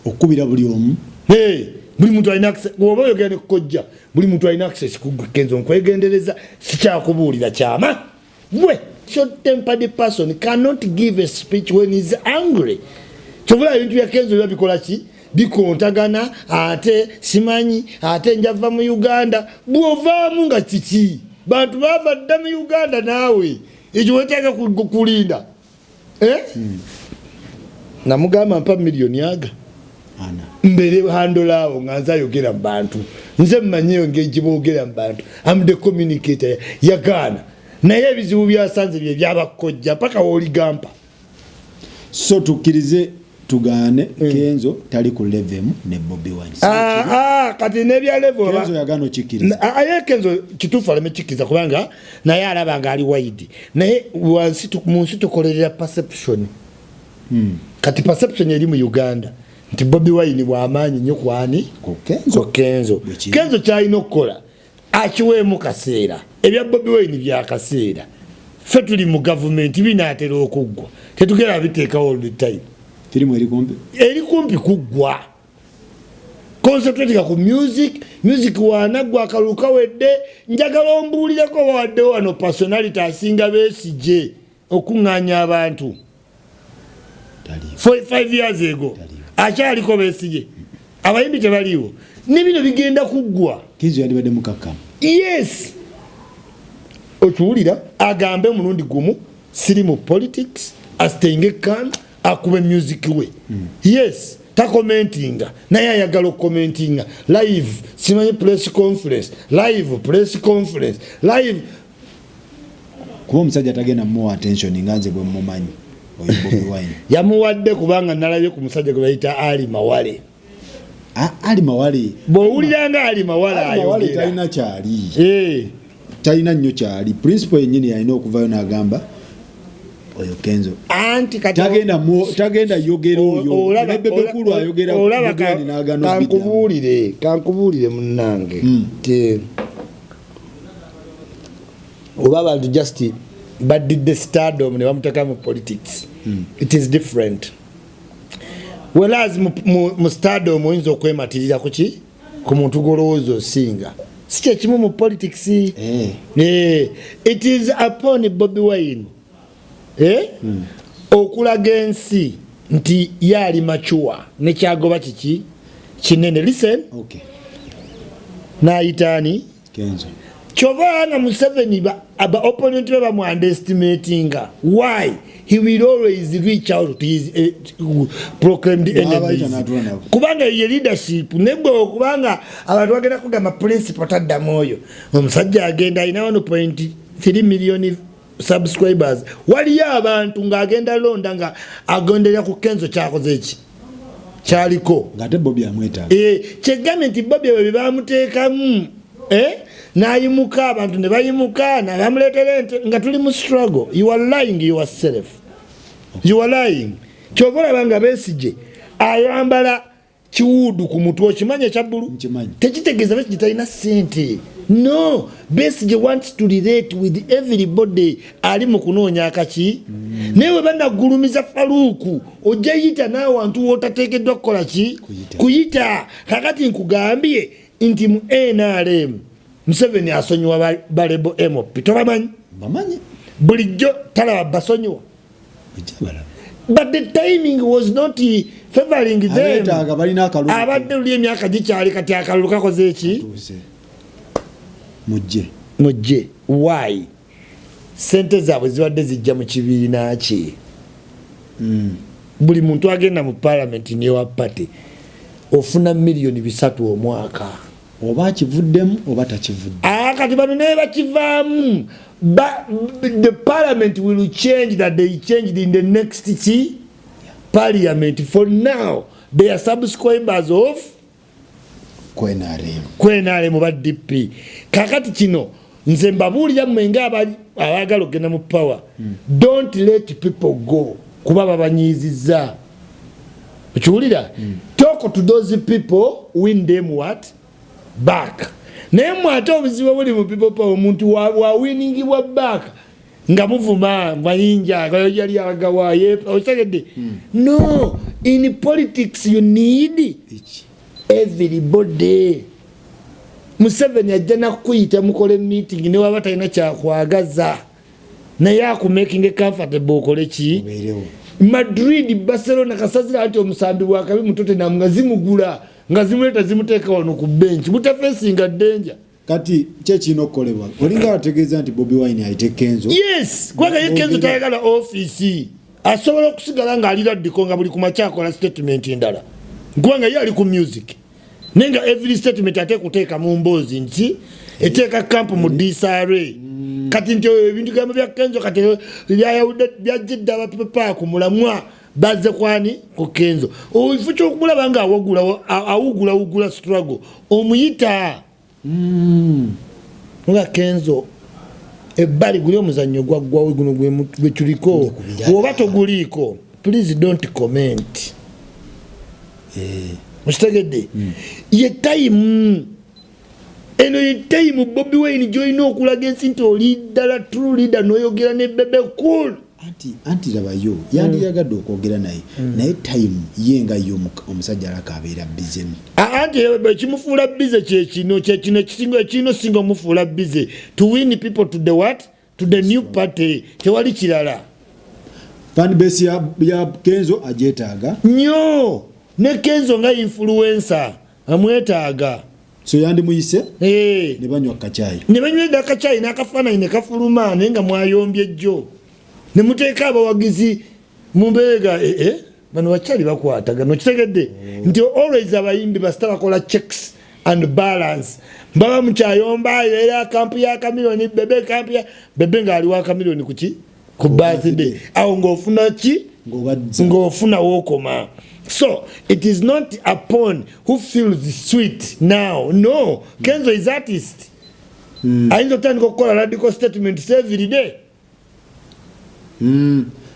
Okukubira buli omu. Hey, buli muntu alina oba oyogera ne kojja, buli muntu alina access ku gwe Kenzo. Nkwegendereza, sikyakubuulira kyama. Gwe short tempered person cannot give a speech when is angry. Kyobula ebintu bya Kenzo biba bikola ki? Bikontagana. Ate simanyi ate njava mu Uganda, bw'ovaamu nga kiki? Bantu bava dda mu Uganda, naawe ekyo wetaaga kulinda. Eh? Namugamba, mpa miliyoni aga mbere handolaawo nga nze ayogera mu bantu, nze mmanyiyo engeri gye boogera mu bantu. Am the communicator. Yagaana, naye ebizibu byasanze bye byabakojja paka wooligamba. So tukkirize tugaane, Kenzo tali ku level ne Bobi Wine? Ah, ah, kati nebya level. Kenzo yagaana okikkiriza. Aye Kenzo kituufu aleme kikkiriza, kubanga naye alaba nga ali wide, naye wansi mu nsi tukolerera perception. Kati perception eri mu Uganda nti Bobi Wine bwamaanyi nnyo kwani? Ku Kenzo. Ku Kenzo. Bwekiri. Kenzo kyalina okukola, akiweemu kaseera. Ebya Bobi Wine byakaseera. Ffe tuli mu gavumenti, binaatera okuggwa, tetugenda biteekawo all the time. Firimu eri kumpi. Eri kumpi kuggwa. Concentratinga ku music. Music wanaggwa, akalulu kawedde. Njagala ombuulireko, waddewo wano personality asinga Besigye okuŋŋaanya abantu? Taliiwo. 5 years ago. Taliiwo. Akyaliko Besigye? Abayimbi tebaliiwo, ne bino bigenda kuggwa. Kenzo yandibadde mukakkamu. Yes, okiwulira, agambe omulundi gumu, siri mu politics, astayinge calm, akube music we. Yes, takomentinga, naye ayagala okukomentinga live, simanyi press conference live, press conference live. Kuba omusajja tagenda muwa attention nga nze bwe mumanyi oyo Bobi Wine. Yamuwadde, kubanga nalabye ku musajja gwe bayita Ali Mawale. Ah, Ali Mawale. Bw'owulira nga Ali Mawale Ali Mawale ayogera. Talina kyali. Eh, Talina nnyo kyali. Principal yennyini yalina okuvayo n'agamba oyo Kenzo Anti kati tagenda yogera oyo. Ne Bebe Cool ayogera. Olaba Bobi Wine n'agaana obiddamu. Kankubuulire munnange, nti oba abantu just baddidde stardom ne bamuteeka mu politics. It is different, whereas mu stardom oyinza okwematirira kuki ku muntu gwolowooza osinga, si kyekimu mu politics. Eh. Eh, it is upon Bobi Wine, eh? Okulaga ensi nti yaali mature, nekyagoba kiki kinene. Listen. Okay. Nayitaani? Kenzo. Kyova nga Museveni aba opponent be bamu underestimatinga. Why? He will always reach out to his proclaimed N'abayita enemies. N'atuula nabo. Kubanga ye leadership negwe, kubanga abantu bagenda kugamba principal taddamu oyo omusajja agenda alina 1.3 million subscribers. Waliyo abantu ng'agenda londa nga agenderera ku Kenzo kyakoze eki kyaliko. Ng'ate Bobi amwetaaga. Eh, kyegambye nti Bobi ebyo byebamuteekamu, eh, n'ayimuka, abantu ne bayimuka nabamuleetera ente nga tuli mu struggle. You are lying yourself, you are lying. Kyova olaba nga Besigye ayambala kiwuudu ku mutwe, okimanyi ekya bbulu? Nkimanyi. Tekitegeeza Besigye talina ssente. No, Besigye wants to relate with everybody. Ali mu kunoonya akaki, naye we banagulumiza Faluuku, ojja yita n'awantu wootateekeddwa kukola ki? Kuyita. Kuyita. Kakati nkugambye nti mu NRM Museveni asonyiwa ba rebel MP, tobamanyi? Bamanyi. Bulijjo talaba basonyiwa. Ojja balaba. But the timing was not favoring them. Abeetaaga balina akalulu. Abadde luli emyaka gikyali, kati akalulu kakoze eki? Tuuse. Mujje. Mujje. Why? Sente zaabwe zibadde zijja mu kibiina kye. Buli muntu agenda mu parliament newa party ofuna miliyoni 300 omwaka. Oba akivuddemu oba takivudde. Ah, kati bano naye bakivaamu. The parliament will change, that they changed in the next ki parliament. For now they are subscribers of Ku NRM. Ku NRM ba DP. Kakati kino nze mbabuulira mmwe nga abaagala okugenda mu power, don't let people go, kuba babanyiizizza. Okiwulira? Talk to those people, win them what back. Naye mwe ate obuzibu obuli mu people power, omuntu wawiningibwa back nga muvuma mayinja yali agawaye, okitegedde? No, in politics you need Iki. everybody. Museveni ajja nakuyita mukole meeting, newaba talina kyakwagaza, naye akumaking comfortable okole ki? Obeerewo. Madrid, Barcelona, kasazira nti omusambi bwakabi mu Tottenham nga zimugula, nga zimuleeta, zimuteeka wano ku bench, butafesinga danger. Kati kyekirina okukolebwa, olinga bategeeza nti Bobi Wine ayite Kenzo. Yes, kubanga ye Kenzo tayagala ofiisi. Asobola okusigala ng'ali radical, nga buli kumakya akola statement ndala, kubanga ye ali ku music, naye nga every statement ate kuteeka mu mboozi nti eteeka camp mu disarray. Kati nti ebintu gambo bya Kenzo kati byayawudde, byajjidde abapepa ku mulamwa, bazze kwani ku Kenzo. Ekifo kyokumulaba nga awugulawugula struggle, omuyita nga Kenzo ebbali guli omuzannyo gwaggwawo, guno gwe tuliko. Bw'oba toguliiko, please don't comment. Okitegedde? Ye time eno, ye time Bobi Wine gyolina okulaga ensi nti oli ddala true leader, n'oyogera ne Bebe Cool. Anti labayo, yandiyagadde okwogera naye, naye time ye nga ye omusajja alaka abeera busy mu. Anti ekimufuula busy kyekino, kyekino ekisinga, ekirina osinga omufuula busy, to win people to the what, to the new party. Tewali kirala. Fanbase ya Kenzo agyetaaga. Nnyo, ne Kenzo nga influencer amwetaaga. So yandimuyise ne banywa kacyayi. Ne banywedde akacyayi n'akafaananyi ne kafuluma, naye nga mwayombye jjo ne muteeka abawagizi mu mbeega. Bano bakyali bakwatagana. Okitegedde nti always abayimbi basita bakola checks and balance, baba mukyayomba era camp ya Chameleone, Bebe, camp ya Bebe ng'ali wa Chameleone kuki ku birthday awo ng'ofuna ki? Ng'obazza. Ng'ofuna wookoma. So it is not upon who feels sweet now. No, Kenzo is artist, ayinza okutandika okukola radical statements every day.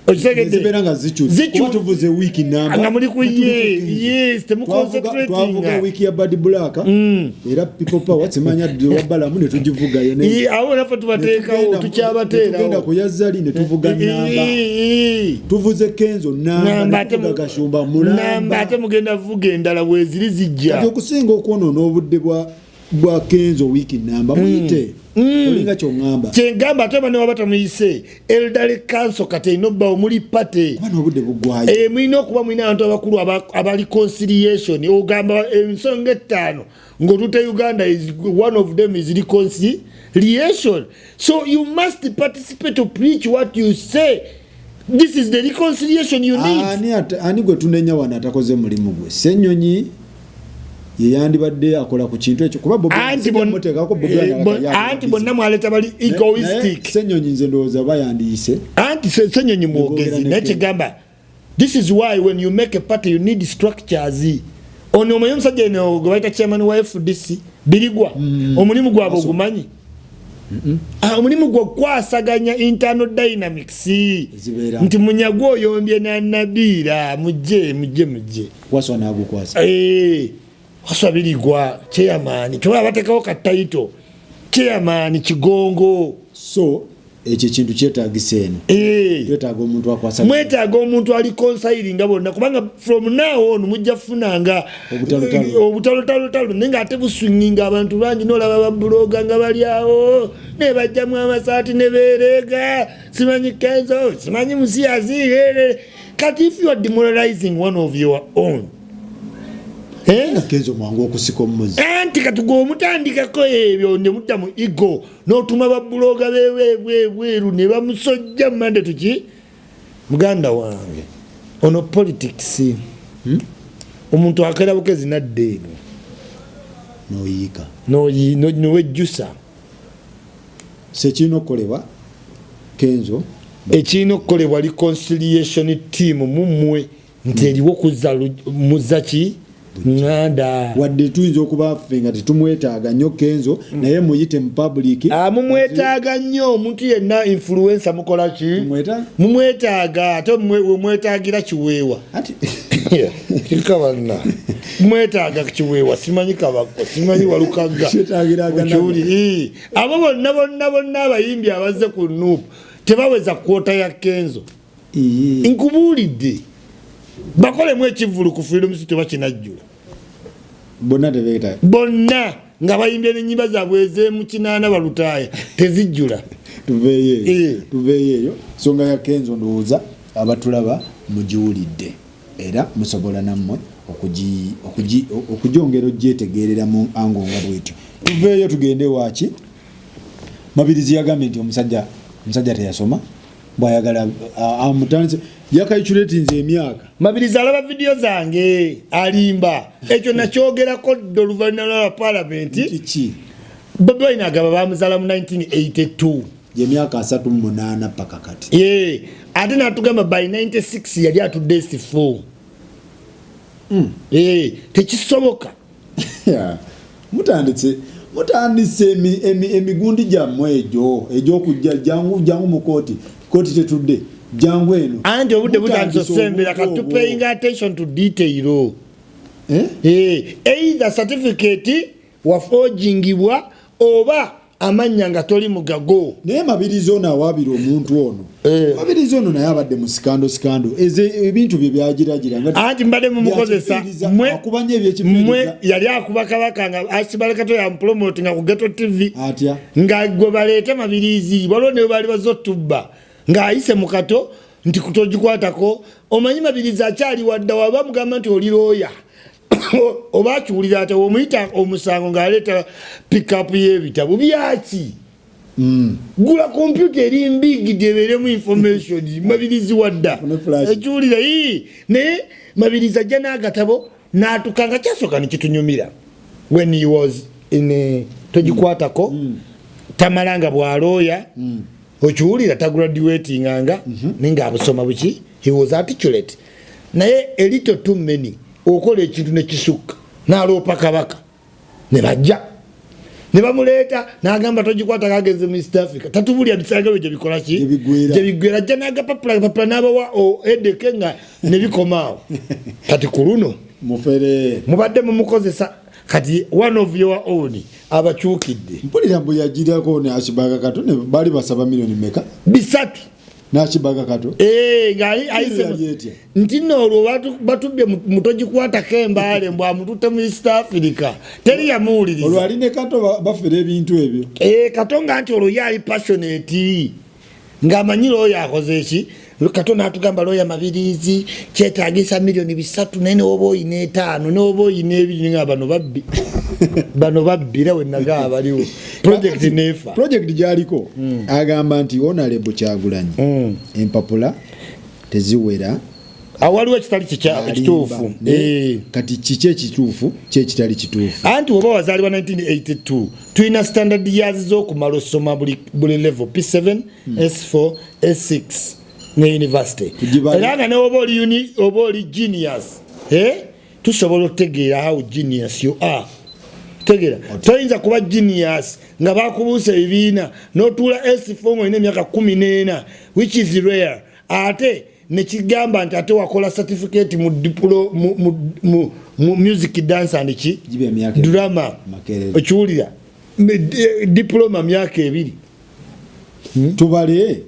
Okitegedde? Zibeera nga zikyuse. Kuba tuvuze wiiki namba nga muli ku ye, yes. Twavuga Temuconcentratinga. Wiiki ya Bad Black, era People Power simanya wa Balamu ne tugivugayo Awo naffe tubateekawo. Netugenda Tukyabateerawo. Ku yazali ne tuvuga namba, tuvuze Kenzo namba, Namba ate netuvuga Gashumba namba mulamba. Ate mugenda vuga endala bweziri zijja. Kati okusinga okwonoona obudde bwa Kenzo wiiki namba, muyite, olinga kyoŋŋamba. Kyengamba, ate bane waba tamuyise, elderly council kati erina obbawo muli party. Kuba n'obudde buggwayo. Mulina okuba mulina abantu abakulu aba reconciliation. Ogamba ensonga 5 ng'otute Uganda is one of them is reconciliation, so you must participate to preach what you say. This is the reconciliation you need. Ani gwe tunenya wano atakoze mulimu gwe? Ssenyonyi ye yandibadde akola ku kintu ekyo, kuba Bobi Anti sijja muteekako Bobi Wine alaka ye anti busy. Bonna mwaleta bali egoistic. Naye Ssenyonyi nze ndowooza bayandiyise. Anti Ssenyonyi mwogezi. Ne Naye Kenzo. kyegamba, this is why when you make a party you need structures. Ono omanyi omusajja eno gwe bayita chairman wa FDC Birigwa, omulimu gwabwe ogumanyi? Ah, omulimu gwe okukwasaganya internal dynamics. Ezibeera. Nti Munyagwa oyombye nanabiira, mujje, mujje, mujje. Waswa n'agukwasa. Waswa Birigwa chairman, kyoba bateekawo ka title chairman Kigongo. So ekyo ekintu kyetagisa eno. Twetaaga omuntu akwasa. Mwetaaga omuntu ali concilinga bonna, kubanga from now on mujja kufunanga Obutalotalo. Obutalotalotalo, naye ngaate buswinginga abantu bangi. Nolaba ba blogger nga bali awo ne bajjamu amasaati ne beereega, simanyi Kenzo, simanyi musiyazi. Kati if you are demoralizing one of your own, eh? Kenzo mwangu okusika omuzi. Anti kati gweomutandikako ebyo ne mudda mu ego, n'otuma ba blogger bebweru ne bamusojja mande. Tuki muganda wange, ono politics, Omuntu akera bukezi nadda eno. Noyiika. Nowejjusa. Sekirina okukolebwa Kenzo. Ekirina okukolebwa reconciliation team mumwe nti eriwo kuzza muzza ki ŋŋanda. Wadde tuyinza okuba ffe nga tetumwetaaga nnyo Kenzo, naye muyite mu public. Ah, mumwetaaga nnyo. Omuntu yenna influencer mukola ki? Mumwetaaga? Mumwetaaga. Ate wemwetaagira kiweewa. Ati Kikabanna mwetaaga kiweewa, simanyi Kabako, simanyi Walukagga. Kyetaagira aganaga. Okiwuli? Abo bonna bonna bonna abayimbi abazze ku NUP tebaweza quota ya Kenzo. Nkubuulidde, bakolemu ekivvulu ku Freedom City bakinajjula. Bonna tebeetaaga. Bonna nga bayimbye n'ennyimba zaabwe ez'emu 80 balutaaya tezijjula. Tuveeyo eyo. Tuveeyo eyo. Nsonga ya Kenzo, ndowooza abatulaba mugiwulidde, era musobola nammwe okugyongera ogyetegerera mu ango nga bwetyo. Tuveeyo tugende waaki. Mabirizi yagambye nti omusajja teyasoma. Bwayagala amutandise yakaiculetinze emyaka. Mabirizi alaba vidiyo zange, alimba. Ekyo nakyogerako dda oluvannyuma lwa palamenti. Kiki? Bobi Wine agamba bamuzaala mu 1982. Gyemyaka 38 paka kati. Ye ate natugamba by 96 yali atudde S4. Tekisoboka. Yeah. Mutandise emigundi gyammwe egyo egyokujja, jangu jangu mu kooti, kooti tetudde, jangu eno. Anti obudde butandise Mutandise osembera. obuntu Kati obwo. paying attention to detail. Eh? Either certificate waforgingibwa oba amannya nga toli mugago. Naye Mabirizi ono awaabira omuntu ono. Mabirizi ono naye abadde mu scandal, scandal eze, ebintu bye byagiragira nga Anti mbadde mumukozesa. Byakifiiriza, Mwe akuba nnyo ebyekifiiriza. Mwe yali akuba kabaka nga Asibalekato yamupromotinga ku Ghetto TV. Atya? Nga gwe baleete Mabirizi, waliwo ne baali bazze otubba ng'ayise mu kato nti kutogikwatako. Omanyi Mabirizi akyali wadda, waba mugamba nti oli looya oba akiwulira ate omuyita omusango ng'aleeta pickup y'ebitabo byaki. Gula kompyuta eri mbigidi ebeeremu information. Mabirizi wadda. Fune flash. Ekiwulira ii. Naye Mabirizi ajja n'agatabo n'atuka nga kyasooka nekitunyumira when he was in togikwatako. Tamala nga bwalooya, okiwulira, tagraduatinganga naye ngaabusoma buki, he was articulate, naye a little too many, okola ekintu nekisukka n'aloopa kabaka ne bajja ne bamuleeta n'agamba togikwata kagenze mu East Africa, tatubulya bisango bye gyebikola ki. Gye bigwera. Gyebigwera, ajja n'agapapula papula n'abawa edeke nga ne bikomaawo. Kati ku luno Mufere. mubadde mumukozesa, kati one of your own abakyukidde. Mpulira mbu yagirako ne Akibaga Kato ne baali basaba miliyoni meka? 300. N'Akibaga Kato. Ngaali ayise Yali etya? Nti nno olwo batubye mutogikwatako embaale mbw amututte mu East Africa, teri yamuwuliriza. Olwo ali ne Kato bafera ebintu ebyo. Kato nga nti olwo ye ali passionate ng'amanyi looya akoze eki. Kato n'atugamba looya Mabirizi kyetagisa miliyoni 300, naye newoba oyina 5, newoba oyina 2, nga bano babbi, bano babbira wenaga abaliwo project nefa. Project gyaliko agamba nti Honorable Kyagulanyi empapula teziwera. Awo waliwo ekitali Alimba. kituufu. Naye kati kiki ekituufu, kyekitali kituufu? Anti oba wazaalibwa 1982, tulina standard years z'okumala osoma buli level, P7, S4, S6 ne university. Era nga newoba oba oli genius, eh? Tusobola okutegeera how genius you are. Tegeera, toyinza kuba genius nga bakubuusa ebibiina n'otuula S4 ng'olina emyaka 14, which is rare, ate nekigamba nti ate wakola certificate mu diplo, mu music, dance and ki. Giba emyaka Drama. Makerere. Okiwulira? Diploma myaka 2. Tubale.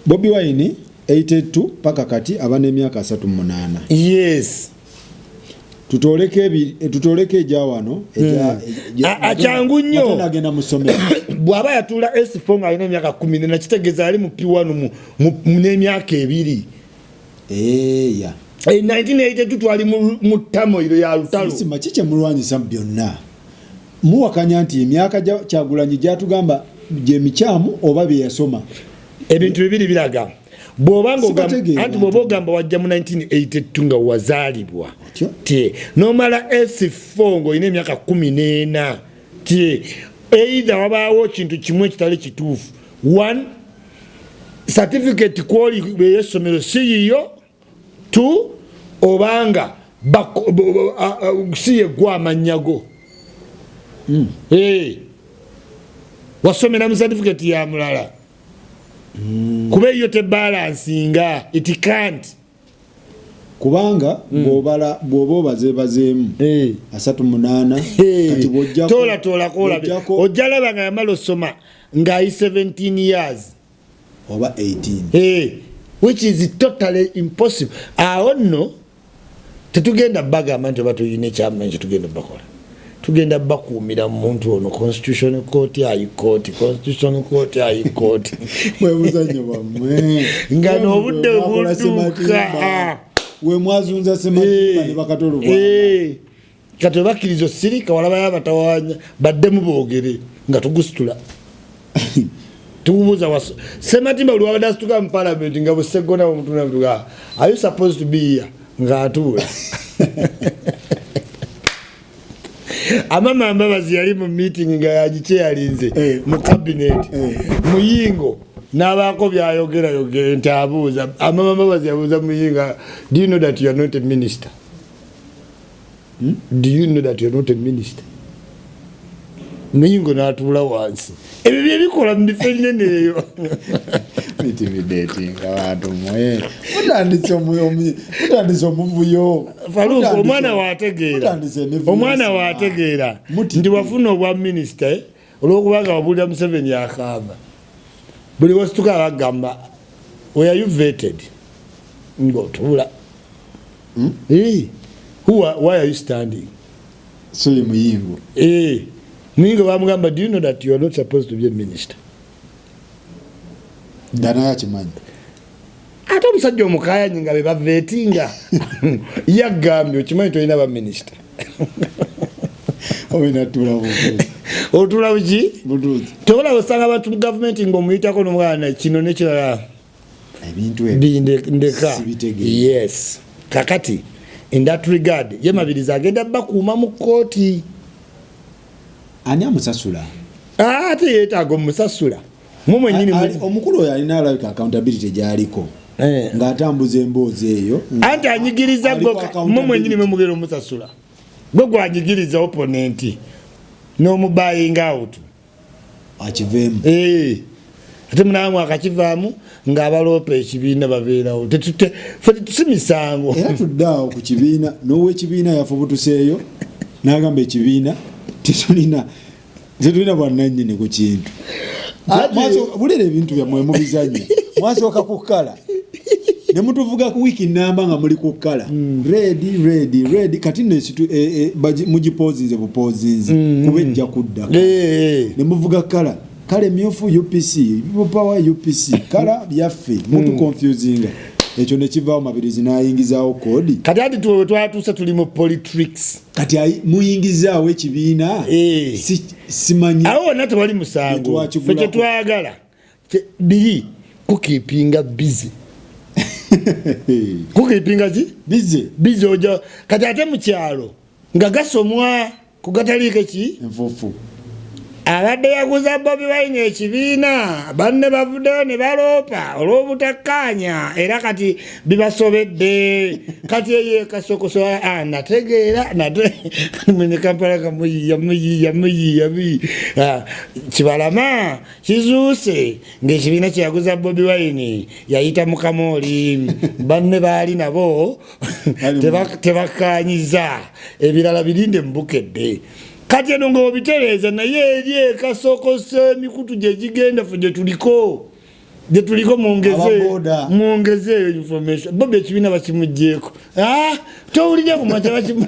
Bobi Wine 82 paka kati aba n'emyaka 38. Yes. Tutoleko egya wano. Kyangu nnyo. Agenda mu ssomero. Bw'aba yatuula S4 ng'alina emyaka 14, kitegeeza ali mu P1 n'emyaka 2. Eya. 1982 twali mu tamoiro ya lutalo. Sima ki kyemulwanyisa byonna? Muwakanya nti emyaka gya Kyagulanyi gyatugamba gyemikyamu oba bye yasoma? Ebintu bibiri biraga bw'oba nga Sibategeera. Anti bw'oba ogamba wajja mu 1982 nga wazaalibwa Otyo? ti nomala S4 ng'olina emyaka 14, ti either wabaawo kintu kimu ekitali kituufu. One, certificate kwoli ey'essomero si yiyo. Two, obanga si yeggwa amannya go. Wasomera mu certificate ya mulala, kuba eyo tebalansinga, it can't. Kubanga bw'obala, bw'oba obazeebazeemu 38, kati bw'ojjako Toola toolako olabe. Ojja laba nga yamala osoma ng'ayi 17 years. Oba 18. Which is totally impossible. Awo nno tetugenda bagamba nti oba tuyina ekyamanyi kyetugenda bakola, tugenda bakuumira mu muntu ono. Constitution Court, High Court, Constitution Court, High Court. Bwe buzannyo bwammwe. Nga n'obudde Mwakola budduka. Sematimba. We mwazunza Sematimba ne bakatolo. Kati webakkiriza osirika, walabayo abatawanya baddemu boogere nga tugusitula. Tukubuuza waso Sematimba buli wabadde asituka mu parliament nga busegona omutunatuga, "Are you supposed to be here?" Ng'atuula. Amama Mbabazi yali mu meeting nga yagikyeyalinze mu cabinet. Muyingo n'abaako byayogera yogera nti abuuza Amama Mbabazi, yabuuza Muyingo, "Do you know that you are not a minister? Do you know that you are not a minister?" Muyingo n'atuula wansi. Ebyo byebikola mu bifo ebinene eyo. Intimidating abantu mwe, mutandise omuvuyo. Faruk, omwana wategeera. Mutandise emivuyo. Omwana Isima. wategeera Mutidde. Nti wafuna obwa minisita, olwokubanga wabulira Museveni akaaba, buli wasituka bagamba, "Were you vetted?" Ngaotuula. Why are you standing? So ye Muyingo. Muyingo bamugamba, "Do you know that you are not supposed to be a minister?" Nga naye akimanyi. Ate omusajja omukayanyi nga be bavetinga yagambye, "Okimanyi tolina baminisita?" Obinatula butuuzi. Otula buki? Butuuzi. Teolaba osanga abantu mu gavumenti ngaomuyitako nomwana kino nekirala. Ebintu ebyo Ndeka. Sibitegeera. Yes, kakati in that regard ye Mabirizi agenda bakuuma mu kooti. Ani amusasula? Ah, ate yeetaaga omusasula mu mwenyini. Omukulu oyo alina alabika accountability gyaliko ng'atambuza emboozi eyo. Anti anyigiriza. Aliko Gwe mu mwenyini mwemugera omusasula, gwe gwanyigiriza opponent n'omubuying out. Akiveemu. Ate munamwe akakivaamu ng'abaloopa ekibiina babeerawo. Ffe tetusi misango. Era tuddaawo ku kibiina, n'owekibiina yafubutuseeyo n'agamba ekibiina tetulina bwannannyini ku kintu. Bulira ebintu byammwe mubizanye. Mwasooka ku colour ne mutuvuga ku wiiki namba nga muli ku colour red, red, red. Kati nno mugipozinze bupozinze kuba ejja kudda. Ne muvuga colour, colour emyufu UPC, People Power UPC, colour byaffe mutuconfusinga. Ekyo nekivaawo, Mabirizi n'ayingizaawo koodi. Kati ati tuwe twatuuse tuli mu politics. Kati muyingizaawo ekibiina. Simanyi. Awo wonna tewali musango. Tetwakigulako. Ffe kyetwagala biri kukeepinga busy. Kukeepinga ki? Busy. Busy. Oja kati ate mu kyalo nga gasomwa kugataliiko ki? Enfuufu. Abadde yaguza Bobi Wine ekibiina, banne bavuddeyo ne baloopa olw'obutakkaanya, era kati bibasobedde. Kati eyo ekasokoso nategeera nate mwene Kampala kamuyiya muyiya muyiya muyiya. Kibalama kizuuse ng'ekibiina kyeyaguza Bobi Wine yayita mukamooli, banne baali nabo tebakkanyiza. Ebirala birinde mubukedde. Kati eno nga obitereeza, naye eri ekasokosa emikutu gyegigenda fe gyetuliko Ababoda. Mwongeze eyo information. Bobi ekibiina bakimugyeko. Ah, towulire kumaca bakimu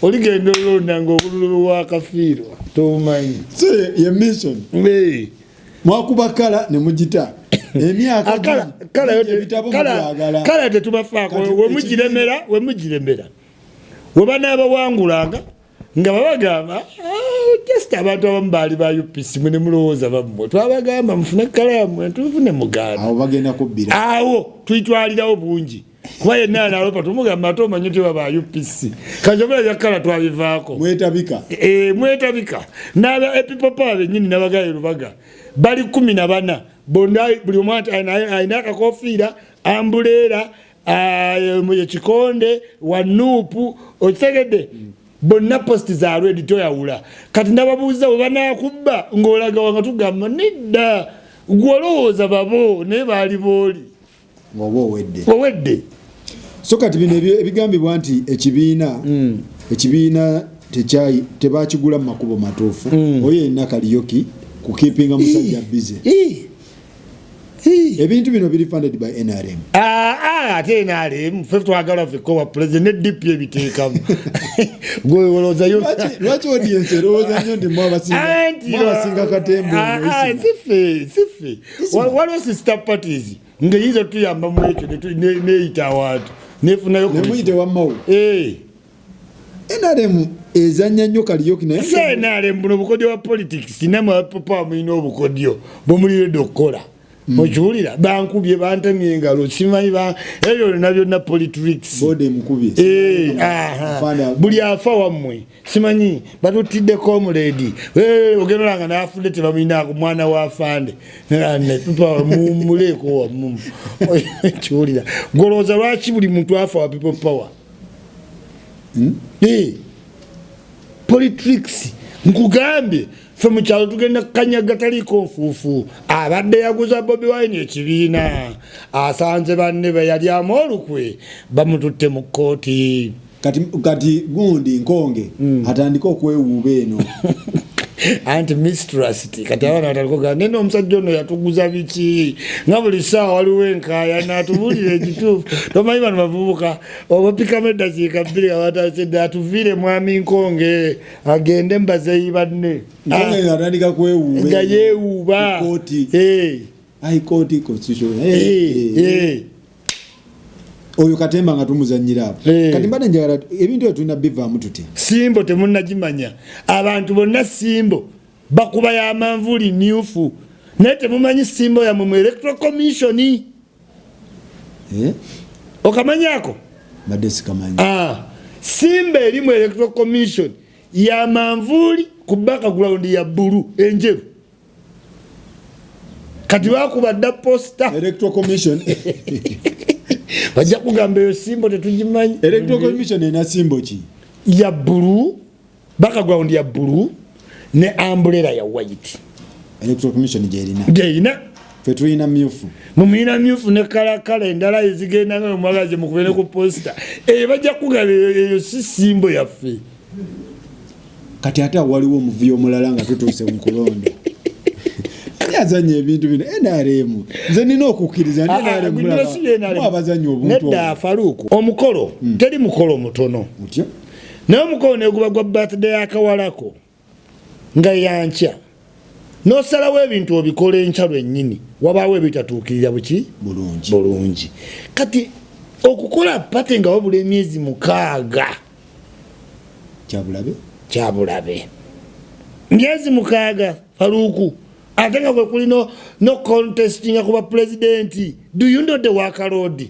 oligenda olonda nga obululu wakafiirwa tobumanyi. So ye mission. Mwakuba colour ne mugita emyaka mingi, ebitabo mubyagala. Colour tetubafaako. Kati Wemugiremera webanaabawangulanga nga babagamba, "Ah, just abantu abamu baali ba UPC, mwe ne mulowooza bammwe, twabagamba mufune colour yammwe tufune muganda." Awo bagenda kubbira. Awo tuyitwalirawo bungi kuba yenna analopa tumugamba ate omanyi otya ba UPC kajobula bya colour twabivaako. Mwetabika. Mwetabika n'aba People Power bennyini n'abagaye Lubaga bali 14 bonna, buli omu ati alina akakofiira, umbrella, ekikonde wa NUP, okitegedde? Bonna post za red, toyawula. Kati nababuuza bwe banakubba ng'olaga wanga tugamba nedda, gwe olowooza babo naye baali booli. Ng'oba owedde. Owedde. So kati bino ebigambibwa nti ekibiina tebakigula mu makubo matuufu, oyo yenna kaliyoki kukeepinga musajja busy. Ebintu bino biri funded by NRM. Ah, ate NRM ffe twagala ffekka wa president ne DP ebiteekamu, gwe olowoozayo. Lwaki audience erowooza nnyo nti mwabasinga katemba ono, Isima? Siffe, siffe. Waliwo sister parties ng'eyinza otuyamba mu ekyo neyita awantu nefunayo. Nemuyite wammawo. Eh. NRM Ezanya nnyo kaliyoki naye. CNRM buno bukodyo bwa politics, namwe papa mulina obukodyo bwemuliredde okukola. Okiwulira, bankubye, bantemye engalo, simanyi ebyo byonna byonna politics. Bode emukubye. Eh, aha. Buli afa wammwe, simanyi batutiddeko omuledi ogenda olanga nafudde, tebamuyinaako mwana wa fande muleeko wamu. Kiwulira, golowooza lwaki buli muntu afa wa People Power? Eh, politics. Nkugambye, fe mukyalo tugenda kukanyaga taliiko nfuufu. Abadde yaguza Bobi Wine ekibiina, asanze banne beyalyamu olukwe bamututte mu kkooti. Kati gundi Nkonge atandike okwewuuba eno. Anti mistrust. Kati abaana bataliko nene, omusajja ono yatuguza biki nga buli ssaawa waliwo enkaayana? Atubulire ekituufu. Tomanyi bano bavubuka obapikamu eddakiika 2 nga batandise. Atuviire mwami Nkonge agende mbazeeyi banne. Nkonge nga atandika kwewuuba nga eno. Yeewuuba. Ku kooti. High Court, constitution. Oyo katemba nga tumuzanyira apo. Kati mbadde njagala ebintu ebyo tulina bivaamu tutya? Symbol temunnagimanya. Abantu bonna symbol bakuba yamanvuuli myufu, naye temumanyi symbol yammwe mu Electoral Commission. Eh? Okamanyako? Mbadde sikamanyi. Ah, symbol eri mu Electoral Commission ya manvuuli ku background ya blue, enjeru. Kati bakuba dda poster. Electoral Commission. Bajja kugamba eyo symbol tetugimanyi. Electoral Commission erina symbol ki? Ya blue, background ya blue ne umbrella ya white. Electoral Commission gyerina? Gyerina. Fe tulina myufu. Mumuyina myufu ne kalakala endala ezigenda nga mwagaze mukubere ku poster eyo, bajja kugamba eyo si symbol yaffe. Kati ate awo waliwo omuvuyo omulala nga tutuuse mu kulonda. Ani azanya ebintu bino? NRM. Nze nina okukkiriza nti NRM Ah, si NRM. abazanya obuntu. Nedda Faruku, omukolo teri mukolo mutono. Otyo. Naye omukolo neguba gwa birthday yakawalako nga yankya, nosalawo ebintu obikola enkya lwennyini, wabaawo ebitatuukirira buki? Bulungi. Bulungi. Kati okukola party nga wabula emyezi 6 Kyabulabe. Kyabulabe. Myezi 6, Faruku, ate nga kwe kuli no contestinga kuba pulezidenti. Do you know the workload?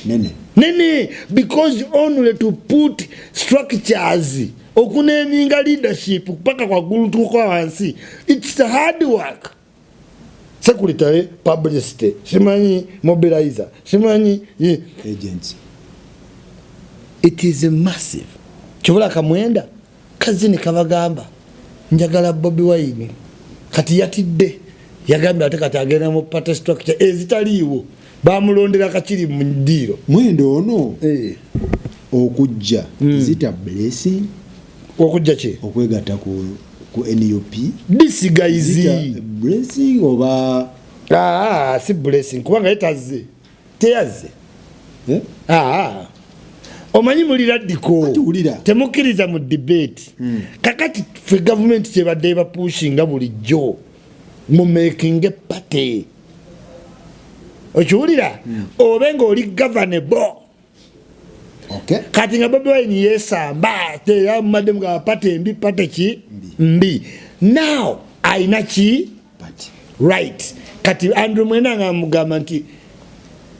Nene. Nene, because only to put structures, okuneminga leadership paka kwaggulu tuuka wansi, it's the hard work. Secretary, publicity, simanyi mobilizer, simanyi Agents. It is a massive. Kibula kamwenda kazini kabagamba njagala Bobi Wine. Kati yatidde, yagambye ate kati agenda mu party structure ezitaliiwo, bamulondera kakiri mu ddiiro. Mwendo ono okujja, is it a blessing? Okujja ki? Okwegatta ku NUP. This Is guys it a blessing oba? Ah, si blessing, kubanga ye tazze, teyazze. Eh? Ah, omanyi muli radical. Ati wulira. Temukkiriza mu debate. Kakati ffe gavumenti kyebadde ebapushinga bulijjo mu making party, okiwulira, obe ngaoli governable. Kati nga Bobi Wine yesamba, teyamumadde mugamba party mbi, party ki mbi. Now ayina ki? Party. Right. Kati Andrew Mwenda nga mugamba nti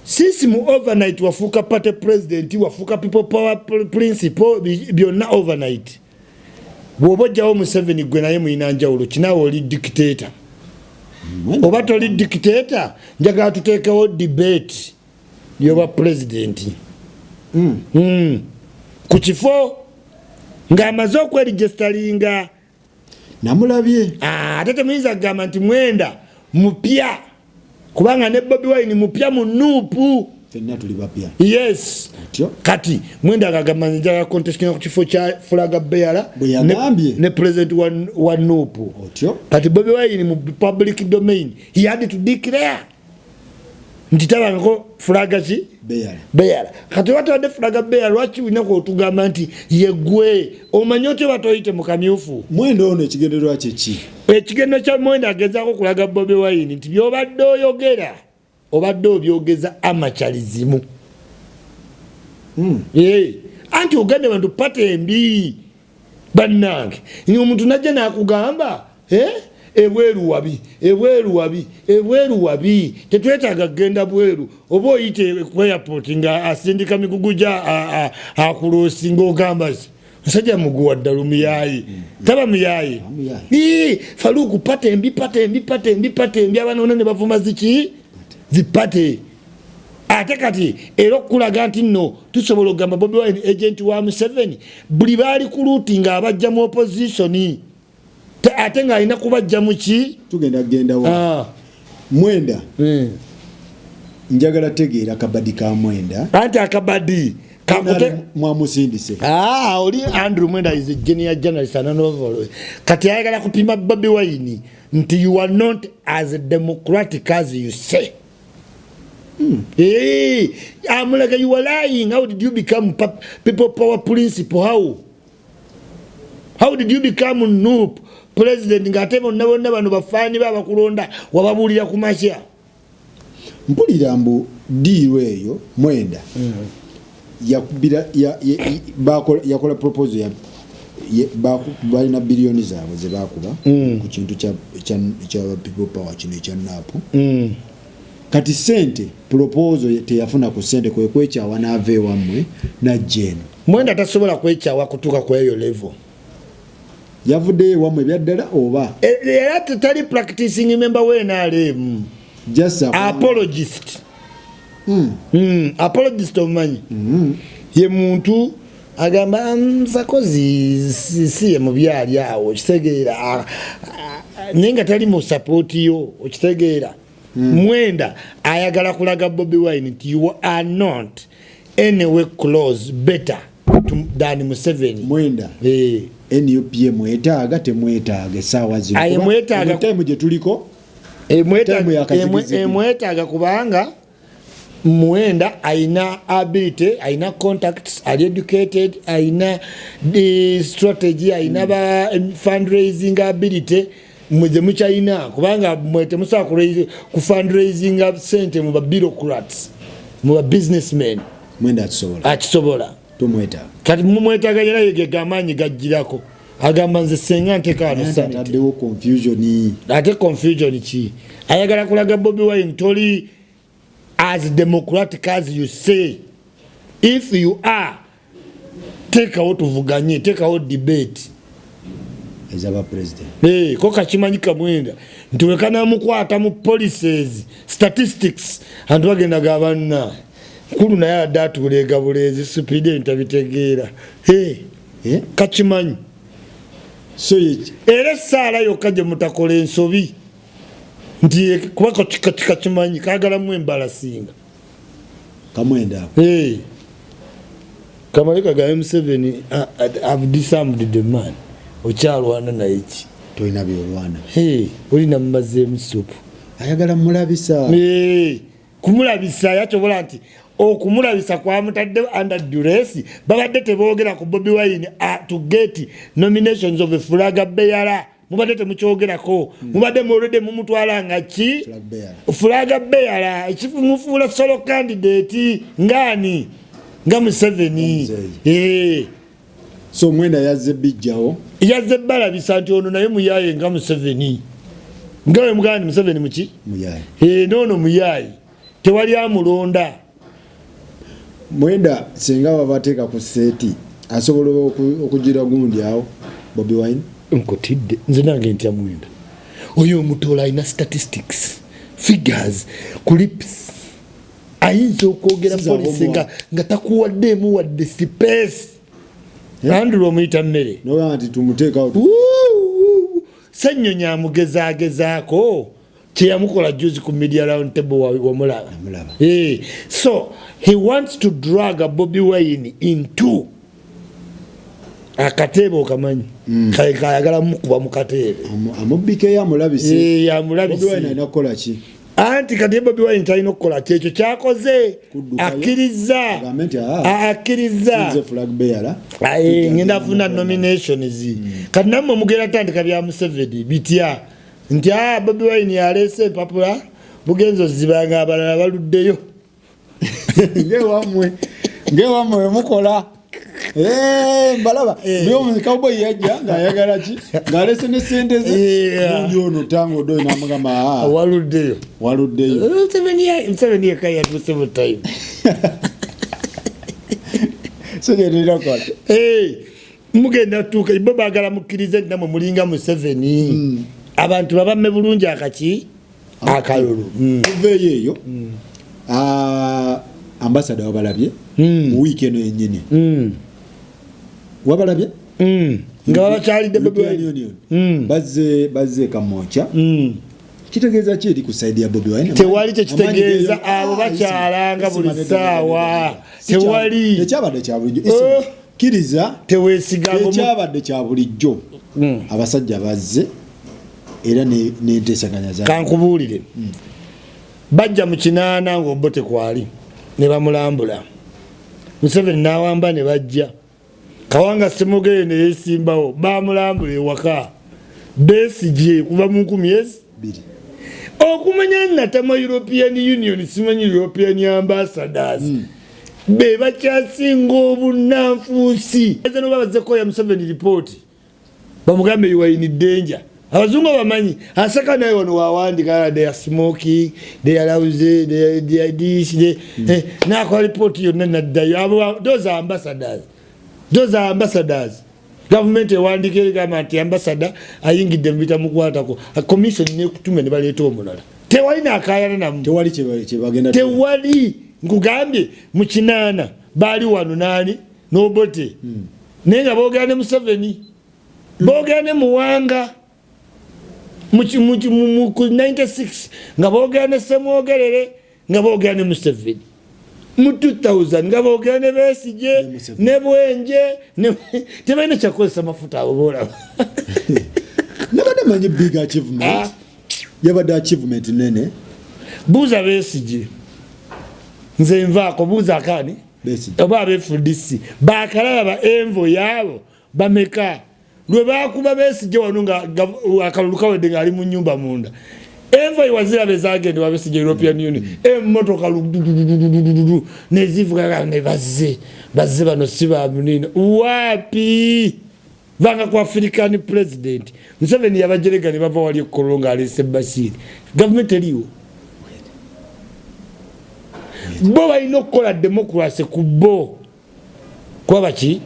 since mu overnight wafuuka party president, wafuuka People Power principal, byonna overnight, bw'oba ojjawo Museveni, gwe naye mulina njawulo kinaawe? Oli dictator oba toli dictator? Njagala tuteekewo debate yoba president ku kifo ng'amaze okweregisteringa. Namulabye. Ah, ate temuyinza kugamba nti Mwenda mupya, kubanga ne Bobi Wine mupya mu NUP. Fenna tuli bapya. Yes. Otyo. Kati Mwenda agagamba njagala contestinga ku kifo kya flag bearer Bwe yagambye. ne president wa NUP. Otyo. Kati Bobi Wine mu public domain he had to declare nti tabangako flag ki? Bearer. Bearer. Kati oba tobadde flag bearer, lwaki olinaku otugamba nti yegwe? Omanyi otya oba toyite mu kamyufu? Mwenda ono ekigendererwa kye ki? Ekigendo kya Mwenda, agezaako okulaga Bobi Wine nti byobadde oyogera obadde obyogeza amateurism. Eh, anti ogambye abantu party embi. Bannange, omuntu najja nakugamba, "Eh, ebweru wabi, ebweru wabi, ebweru wabi, tetwetaaga kugenda bweru." Oba oyite ku airport nga asindika migugu gya akulosi, ngaogamba musajja muguwa ddala omuyayi, taba muyayi. Faluku, party embi, party embi, party embi, party embi. Abaana bonna ne bavuma ziki ziparty. Ate kati era okulaga nti nno tusobola okugamba Bobi Wine agent wa Museveni, buli baali ku route nga abajja mu opposition, ate ng'alina kubajja mu ki? Tugenda kugendawo. Mwenda. Njagala tegeera kabadi ka Mwenda. Anti akabadi. Mwamusindise. Ah, oli Andrew Mwenda is a junior journalist and novel. Kati ayagala kupima Bobi Wine nti you are not as democratic as you say. Hey, amulaga you are lying. How did you become People Power principle? How did you become NUP president ng'ate bonna bonna bano bafaani ba abakulonda wababuulira ku makya? Mpulira mbu deal eyo Mwenda yakubira yakola proposal balina biliyoni zaabwe zebakuba ku kintu kya People Power kino ekya NUP. Kati sente proposal teyafuna ku sente, kwe kwekyawa n'ava ewammwe najja eno. Mwenda tasobola kwekyawa kutuuka ku eyo level. Yavuddeyo ewammwe ebyaddala oba? Era tetali practicing member we NRM. Just Apologist. Apologist omumanyi? Ye muntu agamba, "Sakozi si ye mubyali awo," okitegeera? Naye nga tali mu support yo, okitegeera? Mwenda ayagala kulaga Bobi Wine nti you are not anyway close better than Museveni. Mwenda. Eh. NUP mwetaaga temwetaaga essaawa zino? Aye, Kuba mwetaaga. eno time gye tuliko, time ya kazigizigi. Emwetaaga kubanga Mwenda ayina ability, ayina contacts, ali educated, ayina the strategy, ayina ba fundraising ability mwe ze mukyayina, kubanga mwe temusobola ku fundraisinga sente mu ba bureaucrats, mu ba businessmen. Mwenda akisobola. Akisobola. Tumwetaaga. Kati mumwetaaga, era yegega amaanyi gajjirako, agamba nze senga nteeka wano Naye sanity. ataddewo confusion. Ate confusion ki? Ayagala kulaga Bobi Wine toli as democratic as you say. If you are, teekawo tuvuganye, teekawo debate ezaba president. Hey, ko kakimanyi Kamwenda nti wekanamukwata mu policies, statistics, antu bagenda gabanna nkulu, naye adde atuleega buleezi supide ntabitegeera. Hey, Eh? kakimanyi. So Era essaala yokka gye mutakola ensobi nti kuba kakimanyi kagalamu embalasinga. Kamwenda ako. Hey. Kamaleka ga M7 have disarmed the man, okyalwana naye ki? Tolina byolwana. Hey, olina mumazeemu supu. Ayagala mulabisa. Hey, kumulabisa yakyobola nti okumulabisa kwamutadde under duress. Babadde teboogera ku Bobi Wine to get nominations of a flag bearer, mubadde temukyogerako. Mubadde mulwedde mumutwala nga ki? Flag bearer. Flag bearer, ekifumufuula solo candidate ngaani? Nga Museveni. Muzeeyi. Eh. So Mwenda yazze bijjawo. Yazze balabisa nti ono naye muyaye nga Museveni, nga we mugamba nti Museveni muki. Muyaye. Eh, noono muyaye, tewali amulonda. Mwenda singa babateeka ku seat, asobola okugira gundi awo Bobi Wine? Nkutidde nze nange ntya Mwenda oyo omutoolo, alina statistics, figures, clips, ayinza okwogera Siza policy homework. nga takuwaddeemu wadde space. Andrew omuyita mmere. Nogamba nti tumuteekawo. Wuu! Ssennyonyi amugezagezaako kyeyamukola juzi ku media round table, wamulaba? Namulaba. Eh, so he wants to drag Bobi Wine into akateebe, okamanyi. Kayagala mukuba mu kateebe. Amubbikeyo amulabise. Eh, amulabise. Bobi Wine alina kukola ki? Anti kati Bobi Wine talina okukola kyekyo kyakoze. Kuddukayo. Akkiriza. Agambe nti, "Ah, Akkiriza. nze flag bearer." Aye, ngenda funa nominations. Kati nammwe mugenda tandika bya Museveni bitya nti a Bobi Wine yaleese empapula, bugenza ozibanga abalala baluddeyo. Ngewammwe wemukola. Eh, mbalaba cowboy yajja ng'ayagala ki, ng'alese ne sente ze. Gundi ono Tanga Odoi n'amugamba, "Ah, waluddeyo." Waluddeyo. Museveni yekka yatuuse mu time. So gyetulina kukola. Eh, mugenda tuuka bo baagala mukkirize nti namwe mulinga Museveni, abantu babamme bulungi akaki akalulu. Tuveeyo eyo. Ah, ambassador wabalabye mu wiiki eno yennyini? Wabalabye? Nga babakyalidde Bobi European Wine. Union. Bazze Kamwokya. Kitegeeza ki eri ku side ya Bobi Wine? Tewali kyekitegeeza. Amaanyi Abo Ah, bakyalanga Isima, buli Isima, ssaawa. Si Tewali. Tekyabadde kya bulijjo. Oh. Isima, kkiriza. Teweesiga. Tekyabadde kya bulijjo. Abasajja bazze era n'enteesaganya za Kankubuulire, bajja mu 80 ng'Obote kwali ne bamulambula, Museveni n'awamba ne bajja, Kawanga Ssemogerere ne yeesimbawo, bamulambula ewaka, Besigye kuva mu nkumi ezi 2. Okumanya natama European Union, simanyi European ambassadors be bakyasinga obunanfuusi. Noba bazzeko ya Museveni ripooti bamugambe, "You are in danger." Abazungu bamanyi asaka naye wano wawandika, "They are smoking, they are lousy, they are this, they," nakola ripooti yonna naddayo. Abo those are ambassadors, those are ambassadors. Gavumenti ewandika erigamba nti ambassador ayingidde mu bitamukwatako, commission nekutume ne baleeta omulala, tewali nakayana namu. Tewali kyebagenda. Tewali. Nkugambye mu 80 baali wano naani n'Obote, naye nga boogera ne Museveni, boogera ne Muwanga ku 96, nga boogera ne Semwogerere, nga boogera ne Museveni mu 2000, nga boogera ne Besigye. Ne Museveni. Ne Bwenje tebalina kyakukozesa mafuta abo boolaba. Nabadde manyi big achievement. Ah. Yabadde achievement nene. Buuza Besigye, nze nvaako, buuza akaani. Besigye. Oba abe FDC bakalaba ba envoy yaabo bameka lwe bakuba Besigye wano nga akalulu kawedde ng'ali mu nyumba munda. Envoy waziraba ezagenda wa Besigye, European Union, emmotoka lududududududu nezivuga ne bazze bazze bano si ba munino waapi vanga ku African president Museveni yabajerega ne bava wali ekololo ng'aleese Bashiri. Gavumenti eriwo, bo balina okukola democracy ku bo kuba baki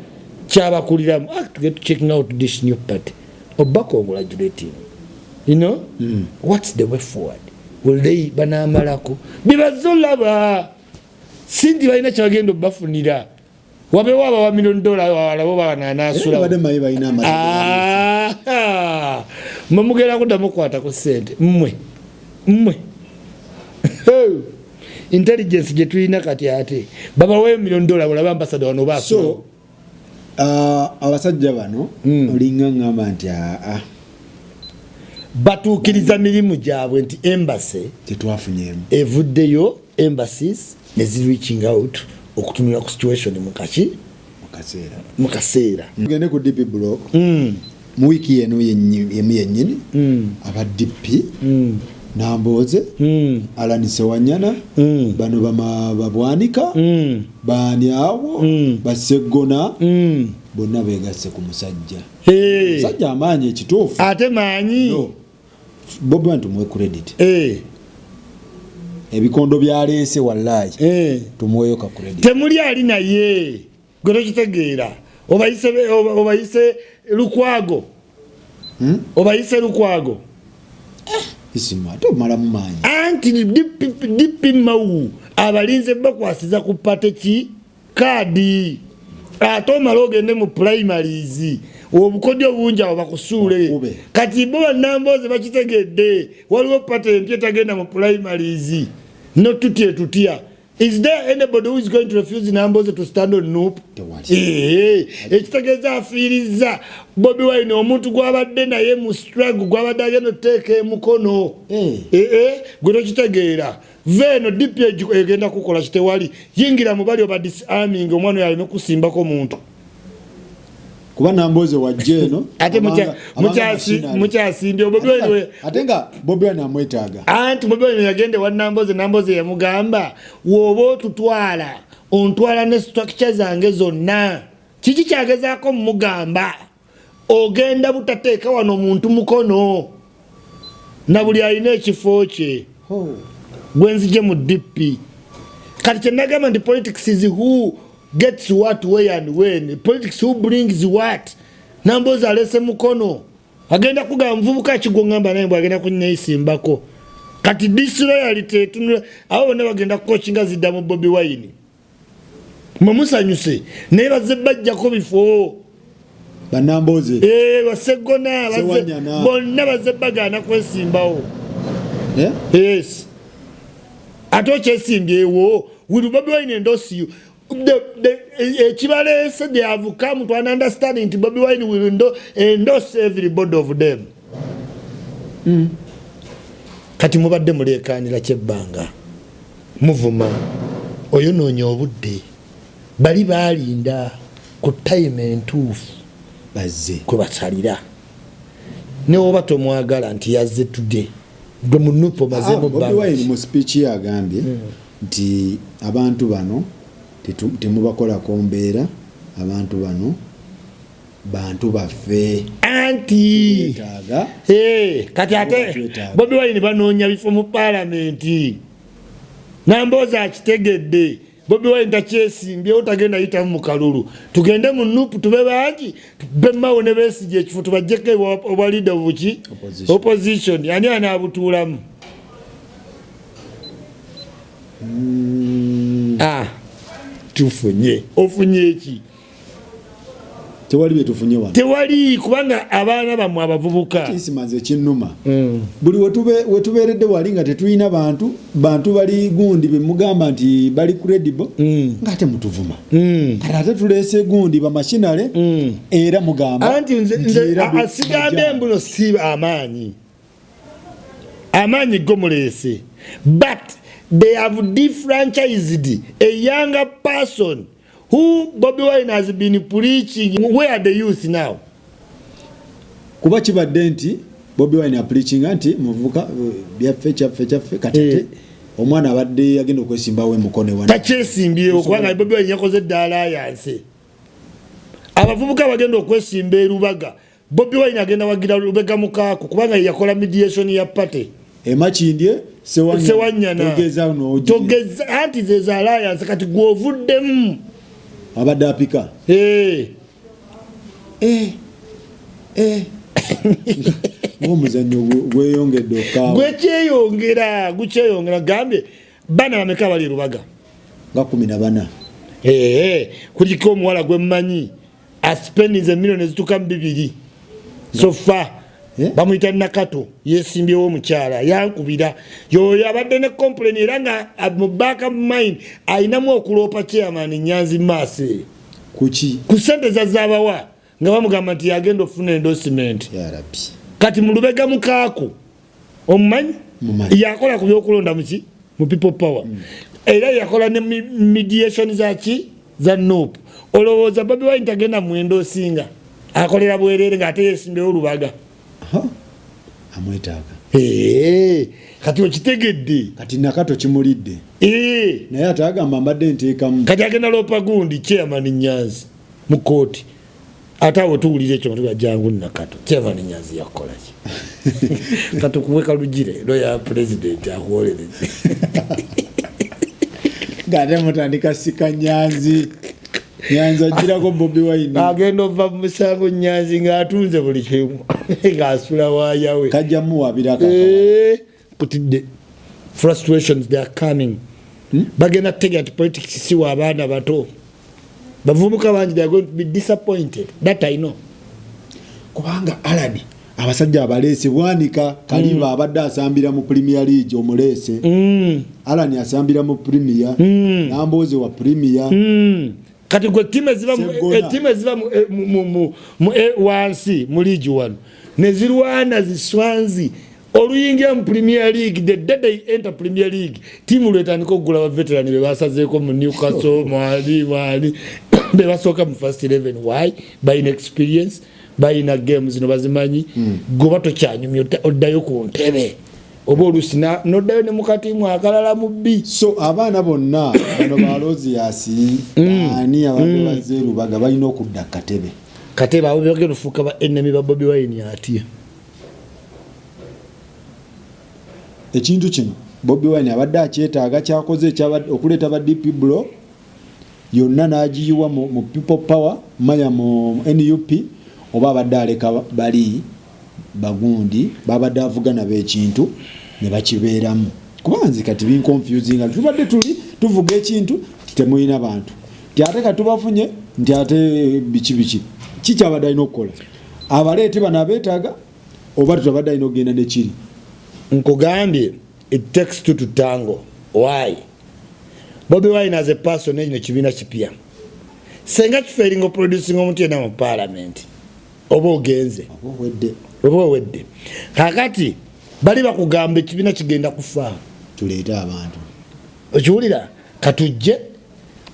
kyabakuliramu. Ah, to get checking out this new party oba congratulating, what's the way forward? Will they banamalako bibaze olaba si nti balina kyebagenda obafunira, wabewo abawa million dollar walabo bananasula. Nabadde manyi balina amazima. Mwe mugenda kuddamu kukwata ku ssente mmwe mmwe intelligence gye tulina kati, ate babaweyo million dollar bulabe ambassador wano So abasajja bano olinga ŋŋamba nti aa batuukiriza mirimu gyabwe nti embassy tetwafunyemu. Evuddeyo, embassies ne zi reaching out okutunula ku situation mukaki mu kaseera. Mu kaseera. Tugende ku DP Block. Mu wiiki eno emu yennyini, aba DP, Nambooze, Allan Ssewanyana, bano babwanika baani awo, Baseggona, bonna begasse ku musajja. Hey. Musajja amaanyi ekituufu. Ate maanyi. No. Bobi Wine tumuwe credit. Ebikondo byaleese, wallayi, tumuweyo ka credit. Temuli ali naye gwe tokitegeera, obayise Lukwago. Obayise Lukwago. Isima, ate omalamu maanyi. Anti DP Mawu abalinze bakwasiza ku party ki kaadi, ate omale ogende mu primaries, obukodyo bungi abo bakusuule. Bakube. Kati bo bannambooze bakitegedde, waliwo party empya etagenda mu primaries notutya etutya. Is there anybody who is going to refuse Namboze to stand on NUP? Tewali. Ekitegeeza afiiriza Bobi Wine omuntu gwabadde naye mu struggle, gwabadde agenda otuteeka emukono. Gwe tokitegeera, veeno DP egenda kukola kitewali yingira mu bali oba disarming omwana oyo aleme kusimbako muntu. Kuba Namboze wajja eno Ate abanga machinery. mukyasimbye Bobi Wine Ate nga Bobi Wine amwetaaga. Anti Bobi Wine yagenda ewa Namboze, Namboze yamugamba, "Woba otutwala, ontwala ne structure zange zonna." Kiki kyagezaako mugamba? Ogenda butateeka wano muntu mukono na buli alina ekifo kye gwenzije mu DP. Kati kyenagamba nti politics is who gets what, where and when. Politics, who brings what. Nambooze alese mukono, agenda kugamba muvubuka kigwoŋŋamba naye mbw agenda kunneesimbako. Kati disloyalty etunula abo bonna bagenda kukokinga zidda mu Bobi Wine. Mwe musanyuse, naye bazze bajjako bifo. Banamboze. Eh, basegona Sewanyana. Bonna bazze bagaana kwesimbawo. Eh? Yes, ate okyesimbyewo, will Bobi Wine endorse you? Ekibaleese, they have come to an understanding nti Bobi Wine will endorse everybody of them. Kati mubadde mulekanira kyebbanga muvuma, oyonoonya obudde. Bali balinda ku time entuufu bazze kwe basalira. Newoba tomwagala nti yazze today, gwe munupo mazeemu. Bobi Wine mu speech ye agambye nti abantu bano temubakolako mbeera, abantu bano bantu baffe. Anti betaaga. Eh, kati ate Twetaaga. Bobi Wine banoonya bifo mu paalamenti. Namboozi akitegedde, Bobi Wine takyesimbyewo, tagenda yitamu mu kalulu. Tugende mu NUP, tube bangi, tube mawo ne Besigye ekifo tubajjeko obwa leader buki. Opposition. Opposition, ani anaabutuulamu? Ah, tufunye, ofunye eki? Tewali byetufunye wano. Tewali, kubanga abaana bammwe abavubuka. Kisimanze ekinnuma, buli wetubeeredde wali nga tetulina bantu, bantu bali gundi bemugamba nti bali credible, ngaate mutuvuma. Kati ate tuleese gundi bamashinale, era mugamba anti nze nti nze era sigambye bajja. mbuno si amaanyi, amaanyi go muleese, but they have defranchised a younger person who Bobi Wine has been preaching. Where are the youth now? Kuba kibadde nti Bobi Wine apreachinga nti muvubuka, byaffe, kyaffe, kyaffe. Kati ate omwana abadde agenda okwesimbawo emukono ewana Takyesimbyewo kubanga Bobi Wine yakoze edda alliance. Abavubuka bagenda okwesimba erubaga, Bobi Wine agenda wagira Lubega Mukaaku kubanga ye yakola mediation ya party. Emakindye. Sewanyana. Togeza nogi. Togeza, anti zeza alliance. Kati gwovuddemu. Abadde apika. Eh. Eh, eh. Ng'omuzannyo gweyongedde okukaawa. Gwekyeyongera, gukyeyongera. Gambye baana bameka bali Rubaga? Nga 14. Eh, kuliko omuwala gwe mmanyi aspendinze miliyoni ezituuka mu 2 so far. Eh? Bamuyita Nakato, yesimbyewo omukyala. Yankubira yoyo abadde ne complain, era nga mu back of mind ayinamu okuloopa chairman Nyanzi maaso eyo. Kuki? Ku sente zazabawa nga bamugamba nti yagenda okufuna endorsement. Yarabi. Kati mu Lubega Mukaaku omumanyi? Mumanyi. Yakola ku byokulonda muki mu People Power, era yakola ne mediation zaki za NUP. Olowooza Bobi Wine tagenda mwenda osinga akolera bwerere ngaate yesimbyewo Lubaga? Aha. Amwetaaga. Eh, kati okitegedde. Kati Nakato kimulidde. Naye ate agamba mbadde nteekamu. Kati agenda lopa gundi chairman Nyanzi mu kooti. Ate awo tuwulira ekyo nga jangu Nakato, chairman Nyanzi yakukolaki? Katukuwe kalugire loya president akuwolereze. Ng'ate mutandika sika Nyanzi, Nyanzi agirako Bobi Wine. Agenda ova mu musango Nyanzi ng'atunze buli kimu, ng'asula waayawe. Kajja muwabira. Eh, kutidde frustrations, they are coming. Bagenda kutegera nti politics si wa abaana bato. Bavubuka bangi, they are going to be disappointed, that I know. Kubanga Alani abasajja abaleese Bwanika Kalimba abadde asambira mu Premier League, omuleese. Alani asambira mu Premier, Nambooze wa Premier. Kati gwe tiimu eziba Seggona. Ettiimu eziba wansi mu liigi wano nezirwana ziswanzi oluyingira mu Premier League, the day they enter Premier League, tiimu lwetandika okugula ba veteran be basazeeko mu Newcastle, mwali mwali be basooka mu first 11. Why? Balina experience, balina game zino bazimanyi. Goba tokyanyumya, oddayo ku ntebe. Oba oluusi noddayo ne mukatiimu akalala mu bbi. So abaana bonna bano baloziyasi ani abadde bazze Lubaga balina okudda katebe. Katebe abo bagenda ofuuka ba enemy ba Bobi Wine atya. Ekintu kino Bobi Wine abadde akyetaaga, kyakoze okuleeta ba DP Bloc yonna n'agiyiwa mu People Power, manya mu NUP, oba abadde aleka bali bagundi babadde avuga nabo ekintu ne bakibeeramu. Kuba nze kati binconfusinga, tubadde tuli tuvuga ekintu temulina bantu, nti ate kati tubafunye, nti ate biki biki. Kikyabadde alina okukola abaleete bano abeetaaga, oba tutabadde alina okugenda nekiri? Nkugambye, it takes two to tango. Why Bobi Wine as a person, ekino kibiina kipya, senga kifailinga oproducing omuntu yenna mu parliament, oba ogenze. Oba owedde. Oba owedde. Kakati bali bakugamba ekibiina kigenda kufa. Tuleete abantu. Okiwulira? Katujje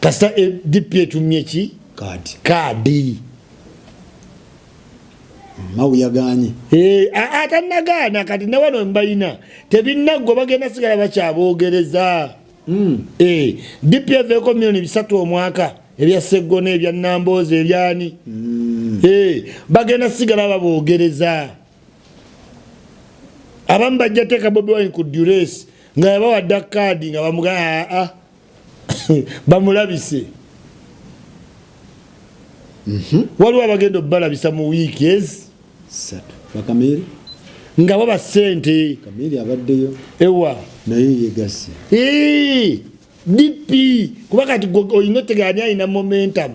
kasita DP etumye ki? Kaadi. Kaadi. Mawu yaganye. Atanagaana kati ne wano mbalina tebinaggwa, bagenda sigala bakyaboogereza. DP eveeko 3 million omwaka, ebya Seggona, ebya Namboozi, ebyani. Bagenda sigala baboogereza. Abamu bajja teeka Bobi Wine ku duress nga yabawadda kaadi nga bamuga aa bamulabise. Waliwo abagenda obubalabisa mu wiiki ezi 3 bakamiri nga baba sente. Kamiri abaddeyo. Ewa. Naye yegasse. Ee, DP kuba kati gwe olina otegeera ani alina momentum.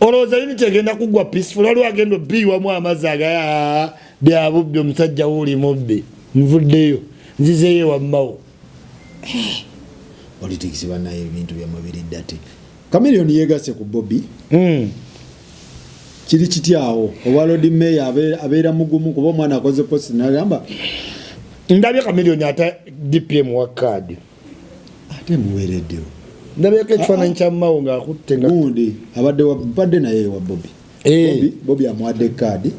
Olowooza unity egenda kuggwa peaceful? Waliwo agenda obiyiwamu amazzi agaya byabubbi, omusajja wuuli mubbi, nvuddeyo nzizeeyo ewammawo. Politics banaye, ebintu byammwe biri ddate. Kamiliyoni yegasse ku Bobi. Kiri kityawo owa Lord Mayor abeera mugumu kuba omwana akoze post nagamba Ndabye Kamiliyoni ate DPM wa kaadi. Ate muweereddewo. Ndabyeko ekifaananyi kya Mawo ng'akutte nga Gundi abadde badde naye wa Bobi. Bobi amuwadde kaadi.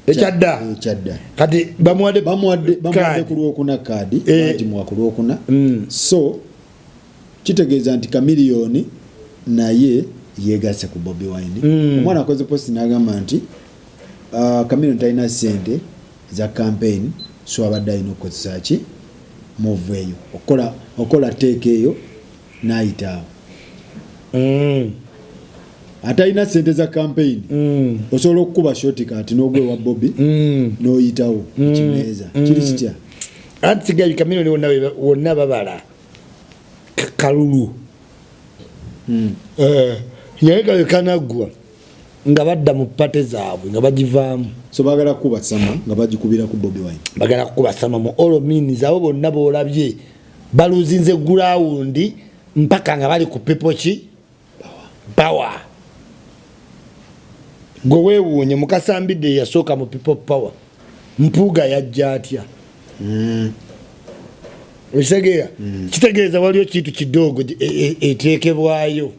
Ekyadda. Ekyadda. Kati bamuwadde Bamuwadde kaadi. Ku lwokuna kaadi. Bagimuwa ku lwokuna. So kitegeeza nti Kamiliyoni naye yegasse ku Bobi Wine. Omwana akoze post n'agamba nti Kamiliyoni talina ssente za campaign, so abadde alina okukozesa ki move eyo okola teeka eyo n'ayitaawo. Atalina ssente za campaign osobola okukuba shortcut n'ogwewa Bobi n'oyitawo ekimeeza. Kiri kitya? Anti kigabi Kamiliyoni wonna babala kalulu. Naye kabe kanaggwa nga badda mu party zaabwe nga bagivaamu. So baagala kukuba sama nga bagikubira ku Bobi Wine. Bagala kukuba sama mu all means. Abo bonna boolabye baluzinze ground mpaka nga bali ku people ki power. Gwe weewuunye Mukasambidde yasooka mu People Power, Mpuuga yajja atya? Okitegeera? Kitegeeza waliyo kintu kidoogo eteekebwayo.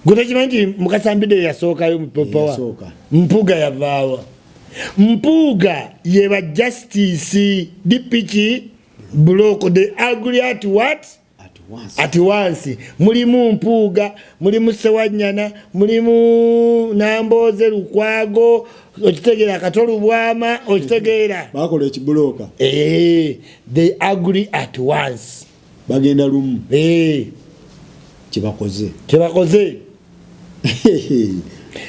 Gwe tokimanyi nti Mukasambidde yasookayo mu People Power? Yasooka. Mpuuga yavaawa? Mpuuga yeba justice DP block, they agree at what? At once. At once. Mulimu Mpuuga, mulimu Sewanyana, mulimu Namboze, Lukwago, okitegeera, Katolubwama, okitegeera? Bakola ekibulooka. They agree at once. Bagenda lumu. Kyebakoze. Kyebakoze.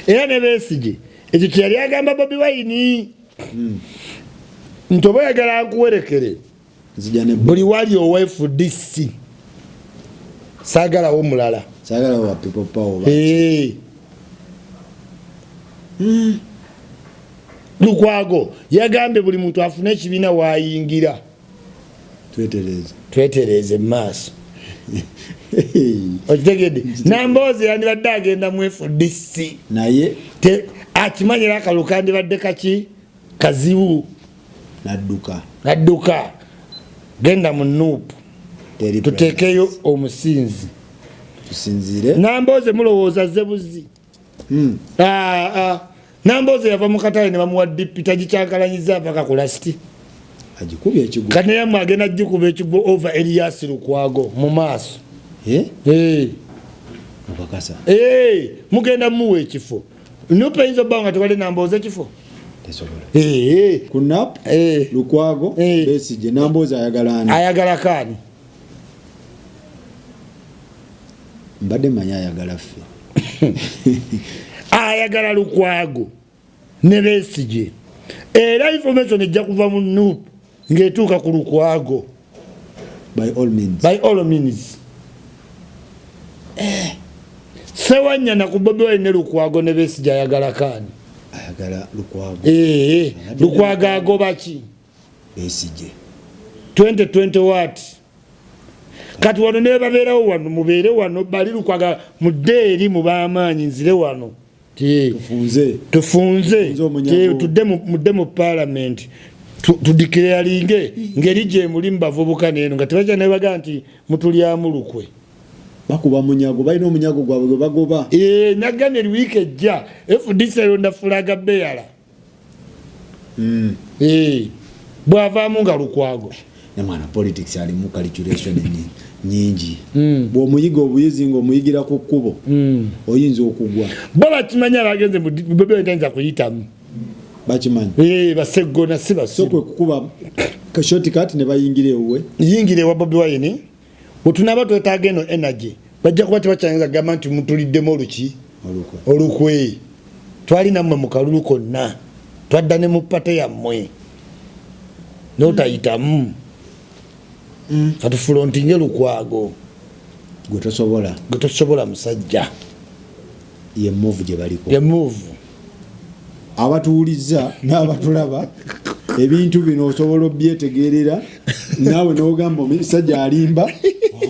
Era ne Besigye ekyo kyeyali agamba Bobi Wine nti oba oyagala nkuwerekere Nzija ne buli wali owa FDC, saagalawo mulala. Saagala wa People Power. Lukwago yagambye buli muntu afune ekibiina waayingira. Twetereze. Twetereeze mu maaso, okitegedde? Namboozi yandibadde agenda mu FDC. Naye Akimanyi era akalulu kandibadde kaki kazibu. Nadduka. Nadduka genda mu NUP. Teri. Tuteekeyo omusinzi. Tusinziire. Nambooze mulowooza azze buzi? Ah, ah. Nambooze yava mu katale ne bamuwa DP, tagikyankalanyiza mpaka ku last. Agikubye ekigwo. Kati naye agenda gikuba ekigwo over Erias Lukwago mu maaso. Eh? Eh. Okakasa? Eh, mugenda muwa ekifo. NUP eyinza obbawo nga tewali Nambooze ekifo? Tesobola. Eh. Ku NUP, Eh. Lukwago, Eh. Besigye, Nambooze ayagala ani? Ayagala kaani? Mbadde manyi ayagala ffe. Ayagala Lukwago ne Besigye. Era information ejja kuva mu NUP ng'etuuka ku Lukwago. By all means. By all means. Sewanyana ku Bobi Wine ne Lukwago ne Besigye ayagala kaani? Ayagala Lukwago. Eh, Lukwago agoba ki? Besigye. 2020 what? Kati wano ne babeerawo wano, mubeere wano, bali Lukwago mudde eri mu b'amaanyi, nzire wano. Tufunze. Tufunze. Tufunze omunyago. Tudde mudde mu parliament. Tudeclaringe ngeri gye muli mu bavubuka neeno nga tebajja ne baga nti mutulyamu lukwe. Bakuba munyago, balina omunyago gwabwe gwe bagoba. Eh, nagambye eri wiiki ejja FDC eronda flag bearer. Eh, bw'avaamu nga Lukwago. Ne mwana politics alimu calculation nyingi. Bw'omuyiga obuyizi ng'omuyigira ku kkubo, oyinza okugwa. Bo bakimanyi abagenze mu Bobi Wine tayinza kuyitamu. Bakimanyi. Eh, baseggona si basiru. So kwe kukuba ka shortcut ne bayingira ewuwe. Yingira ewa Bobi Wine. Bwe tunaaba twetaaga eno energy, bajja kuba tebakyayinza kugamba nti mutuliddemu oluki? Olukwe. Olukwe. Twali nammwe mu kalulu konna. Twadda ne mu party yammwe. N'otayitamu. Katufulontinge Lukwago. Gwe tosobola. Gwe tosobola musajja. Ye move gye baliko. Ye move. Abatuwulizza n'abatulaba ebintu bino osobola obyetegerera naawe n'ogamba omusajja alimba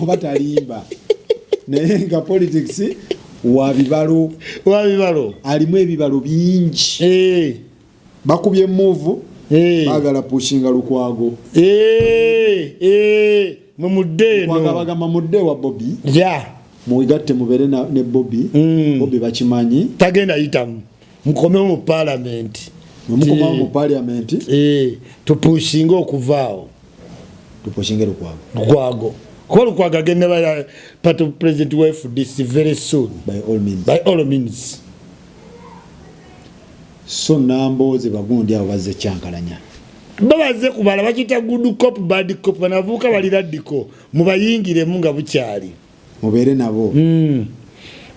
oba talimba, naye nga politics wa bibalo. Wa bibalo. Alimu ebibalo bingi. Bakubye move, baagala pushinga Lukwago. Mwe mudde eno. Lukwago abagamba mudde wa Bobi. Ya. Mugatte mubeere ne Bobi. Bobi bakimanyi. Tagenda yitamu. Mukomewo mu parliament. Mwe mukomawo mu parliament. Tupushinge okuvaawo. Tupushinge Lukwago. Lukwago. Kuba Lukwago agenda ba party president wa FDC very soon. By all means. By all means. So Nambooze bagundi abo bazze kyankalanya. Babaze kubala bakiyita good cop bad cop, banavuka bali radical, mubayingiremu nga bukyali. Mubeere nabo.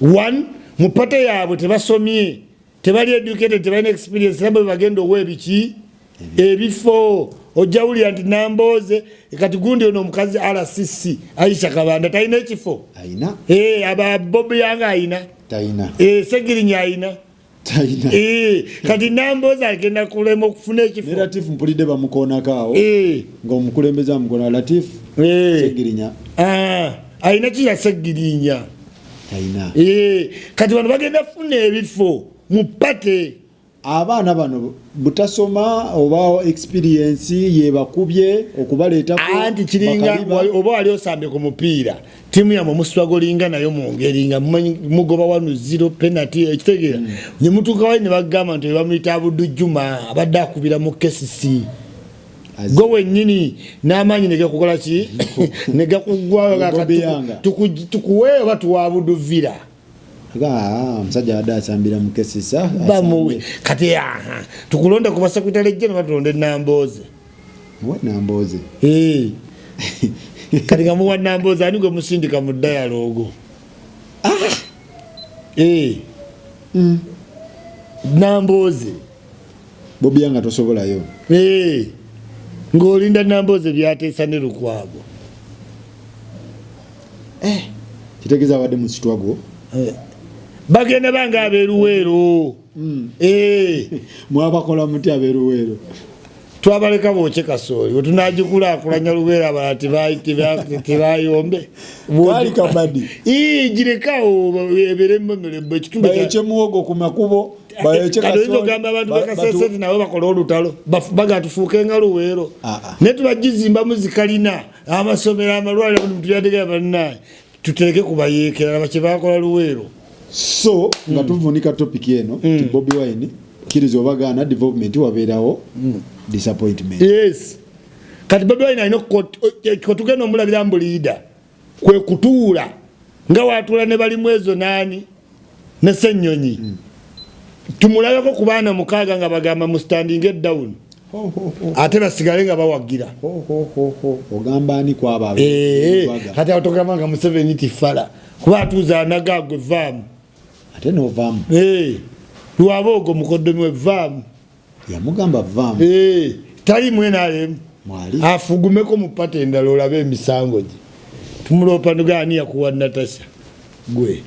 One, mu party yaabwe tebasomye, tebali educated, tebalina experience, nabo bagenda owa ebiki? Ebifo. Ojja wulira nti Nambooze kati gundi ono omukazi RCC Aisha Kabanda talina ekifo. Ayina. Aba Bobi Young ayina. Tayina. Segirinya ayina. Tayina. Kati Nambooze agenda kulema okufuna ekifo. Ne Latif mpulidde bamukoonako awo. Ng'omukulembeze amukoona Latif. Segirinya. Ayina ki ya Segirinya? Tayina. Kati bano bagenda kufuna ebifo mu party. Abaana bano butasoma oba experience yebakubye okubaleeta ku Anti kiringa bakaliba. Oba wali osambye ku mupiira, ttiimu yammwe muswagolinga nayo mu ngeri nga mugoba 1-0 penalty, ekitegeera. Ne mutuuka wali ne bagamba nti bamuyita Abudu Juma abadde akubira mu KCC. Gwe wennyini n'amaanyi ne gakukola ki? Ne gakuggwayo Bobi kati Yanga. tukuwe oba tuwa Abudu Villa. Omusajja abadde asambira mu KCC, Bamuwe. asambye. Kati, aha, tukulonde ku basekretary general batulonde Nambooze. Muwe Nambooze. Kati nga muwa Nambooze ani gwe musindika mu dialogue? Nambooze. Bobi Young tosobolayo. Ng'olinda Nambooze by'ateesa ne Lukwago. Kitegeeza abadde mu struggle. Bagenda bange ab'eruweero. Mwabakola muti ab'eruweero? Twabaleka bookye kasooli. Bwe tunaagikulaakulanya Luweero abalala tebayombe. Kaali kabadi. Ii, girekawo ebeere memorable. Ekitundu kya- Bayokye muwogo ku makubo, bayokye Kati oyinza kasooli, okugamba abantu bakasese nti nabo bakole olutalo. Baga tufuuke nga Luweero. Naye tubagizimbamu zikalina, amasomero, amalwaliro, buli muntu yategera bannaye. Tutereke ku bayeekera, laba kye baakola Luweero. So, nga tuvunika topic eno, nti Bobi Wine Kkiriza obagaana, development wabeerawo disappointment. Yes, kati Bobi Wine alina kotugenda omulabira mbu leader kwe kutuula nga watuula ne balimu ezo naani ne Ssenyonyi. Tumulabeko ku baana 6 nga bagamba mu standing down. Ho, ho, ho. Ate basigale nga bawagira. Ho, ho, ho, ho. Ogamba ani kwabo? Kati awo togamba nga Museveni tifala kuba atuuza anaga gwe vaamu. Ate novaamu. Lwaba ogwo mukoddomi we vaamu. Yamugamba vaamu. Tali mwenalemu. Mwali. Afugumeko mu pata endala olabe emisango gye tumuloopa nugaani yakuwa Natasha gwe.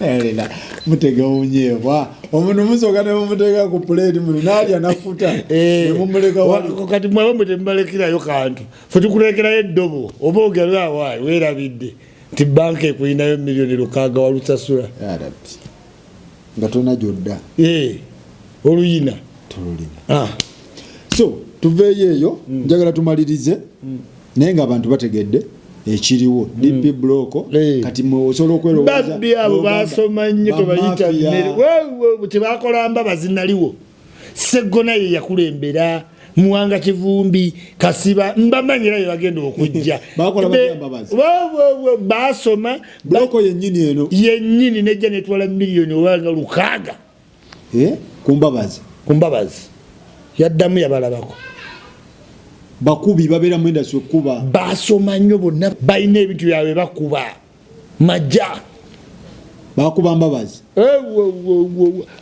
Era mutega onyeebwa omuntu, musooka ne mumuteeka ku puleeti muno n'alya nakuta ne mumuleka wali. Kati mwaba mwe temubalekerayo kantu, fe tukulekerayo eddobo oba ogera awaayi weerabidde nti banka ekuyinayo miliyoni 6 walusasula. Ya Rabbi. Nga tolina gyodda. Oluyina. Tolulina. Ah. So tuveeyo eyo, njagala tumalirize naye ng'abantu bategedde ekiriwo, DP Bloc. Kati mwe osobola okwerowooza Babbi abo n'ogamba, basoma nnyo, tobayita bamafia. Mmere. Tebakola Mbabazi naliwo, Seggona ye yakulembera, Muwanga Kivumbi, Kasiba, mbamanyi era bebagenda okujja. Bakola batya Mbabazi? Basoma. Bloc yennyini eno? Yennyini nejja netwala miliyoni obanga 6. Ku Mbabazi? Ku Mbabazi yaddamu yabalabako. Bakubi babeera mu industry okuba. Basoma nnyo bonna, balina ebintu byabwe bakuba majja. Bakuba Mbabazi?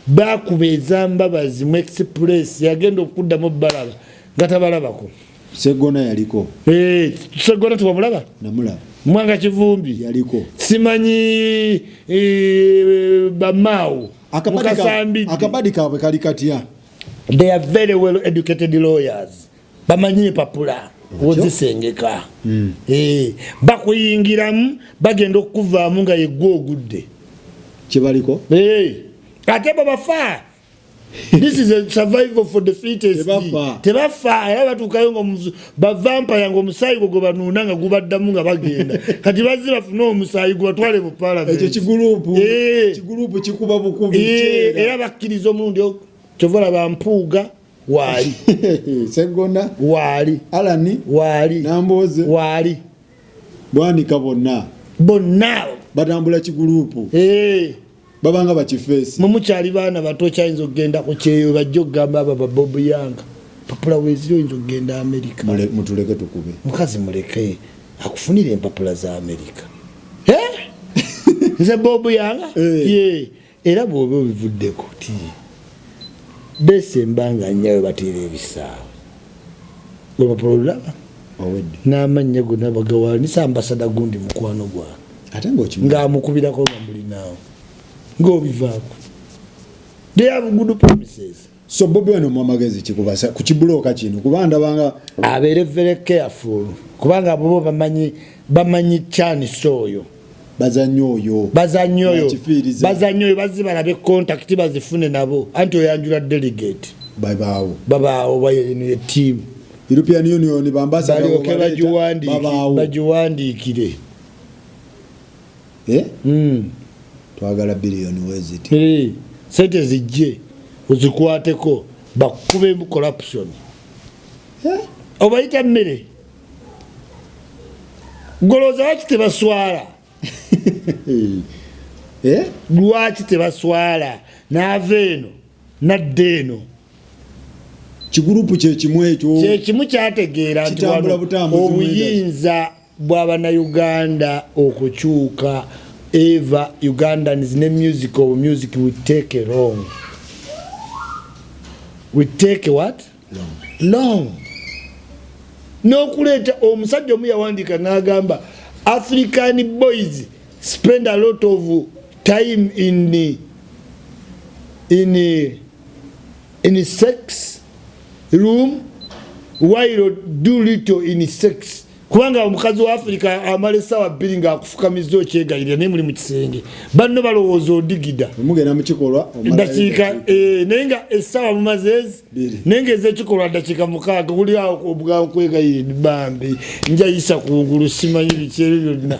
Bakuba ezambabazi mu Express, yagenda okuddamu balaba nga tabalabako. Seggona yaliko? Seggona tewamulaba? Namulaba. Mwanga Kivumbi? Yaliko. Simanyi, bamaawo. Mukasambidde. Akabadi kaabwe kali katya? They are very well educated lawyers, bamanyi empapula wozisengeka. Bakuyingiramu, bagenda okukuvaamu nga yeggwe ogudde. Kyebaliko. Ate bo bafa. This is a survival for the fittest. Tebafa. Tebafa, era batuukayo nga bavampaya nga omusaayi gwo gwe banuuna nga gubaddamu nga bagenda. Kati bazze bafune omusaayi gubatwale mu parliament. Ekyo kigurupu. Kigurupu kikuba bukubi. Kyera. Era bakkiriza omulundi ogwo. Kyova olaba Mpuuga waali. Seggona. Waali. Alani. Waali. Nambooze. Waali. Bwanika bonna. Bonna. Batambula kigurupu. Babanga bakifeesi. Mwe mukyali baana bato, kyayinza okugenda ku kyeyo bajja okugamba abo babobu yanga papula weeziri oyinza okugenda Amerika. Mutuleke tukube. Mukazi muleke akufunire empapula za Amerika. Nze Bobu yanga. Ye era bw'oba obivuddeko ti besemba nga nnyawe bateera ebisaawe, olupapula olulaba. Owedde. N'amannya gonna bagawanisa ambasada gundi mukwano gwange. Ate ng'okimanyi. Ng'amukubirako nga mulinaawo ng'obivaako. They have good promises. So Bobi Wine omuwa magezi kikubasa ku kibulooka kino, kuba ndabanga abeere very careful, kubanga abo bo bamanyi chance oyo. Bazannyo oyo. Bazannyo oyo. Bakifiiriza. Bazannyo oyo, bazze balabe contact bazifune nabo, anti oyanjula delegate. Babaawo. Babaawo, bayeno ye team. European Union bambasada balyoke baleeta, babaawo. Bagiwandiikire. Eh? Twagala biliyoni weziti. Sente zijje ozikwateko bakubemu corruption. Eh? Obayita mmere, golooza lwaki tebaswala? Eh? Lwaki tebaswala n'ava eno nadda eno? Kigurupu kyekimu ekyo. Kyekimu kyategeera nti Kitambula wano butambuzi obuyinza bw'abannayuganda okukyuka eva Ugandans ne music of music we take long, we take what? Long. Long. N'okuleeta omusajja omu yawandiika n'agamba African boys spend a lot of time in sex room while do little in sex, kubanga omukazi wa Africa amala essaawa 2 ng'akufukamiza okyegayirira, naye muli mu kisenge banno balowooza odigida. Mugenda mu kikolwa omalayo dakiika eddakiika. Naye nga essaawa mumaze ezi 2. Naye nga ez'ekikolwa dakiika 6, kuli awo obwakwegayirira bambi njayisa kungulu simanyi biki ebyo byonna,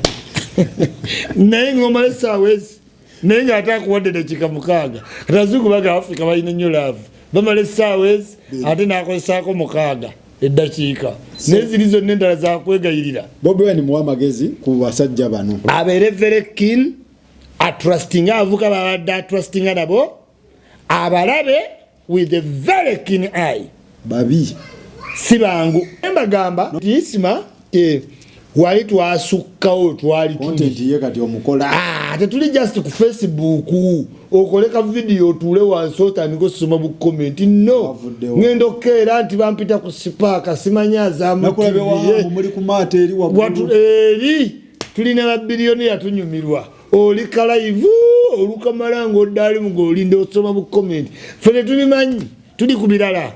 naye ng'omala essaawa ezi. Naye nga ate akuwadde dakiika 6. Kati abazungu baga Africa balina nnyo love, bamala essaawa ezi ate n'akozesaako 6 eddakiika, naye ziri zonna endala zakwegayirira. Bobi Wine muwa amagezi ku basajja bano. Abeere very keen, atrustinga abavubuka babadde atrustinga nabo, abalabe with a very keen eye. Babi si bangu. Mbagamba nti Isma wali twasukkawo, twali content ye kati omukola. Tetuli just ku Facebook okole ka video otuule wansi otandike osoma bu comment. No, Wavuddewo. ngenda okukeera nti bampita ku sipaaka simanyi azaamu Nakulabye TV. wamu muli ku maato eri waggulu. Watu eri tulina babiliyoniya tunyumirwa, oli kalive olukamala ng'oddaalimu ng'olinda osoma bu comment. Ffe tetubimanyi, tuli ku birala.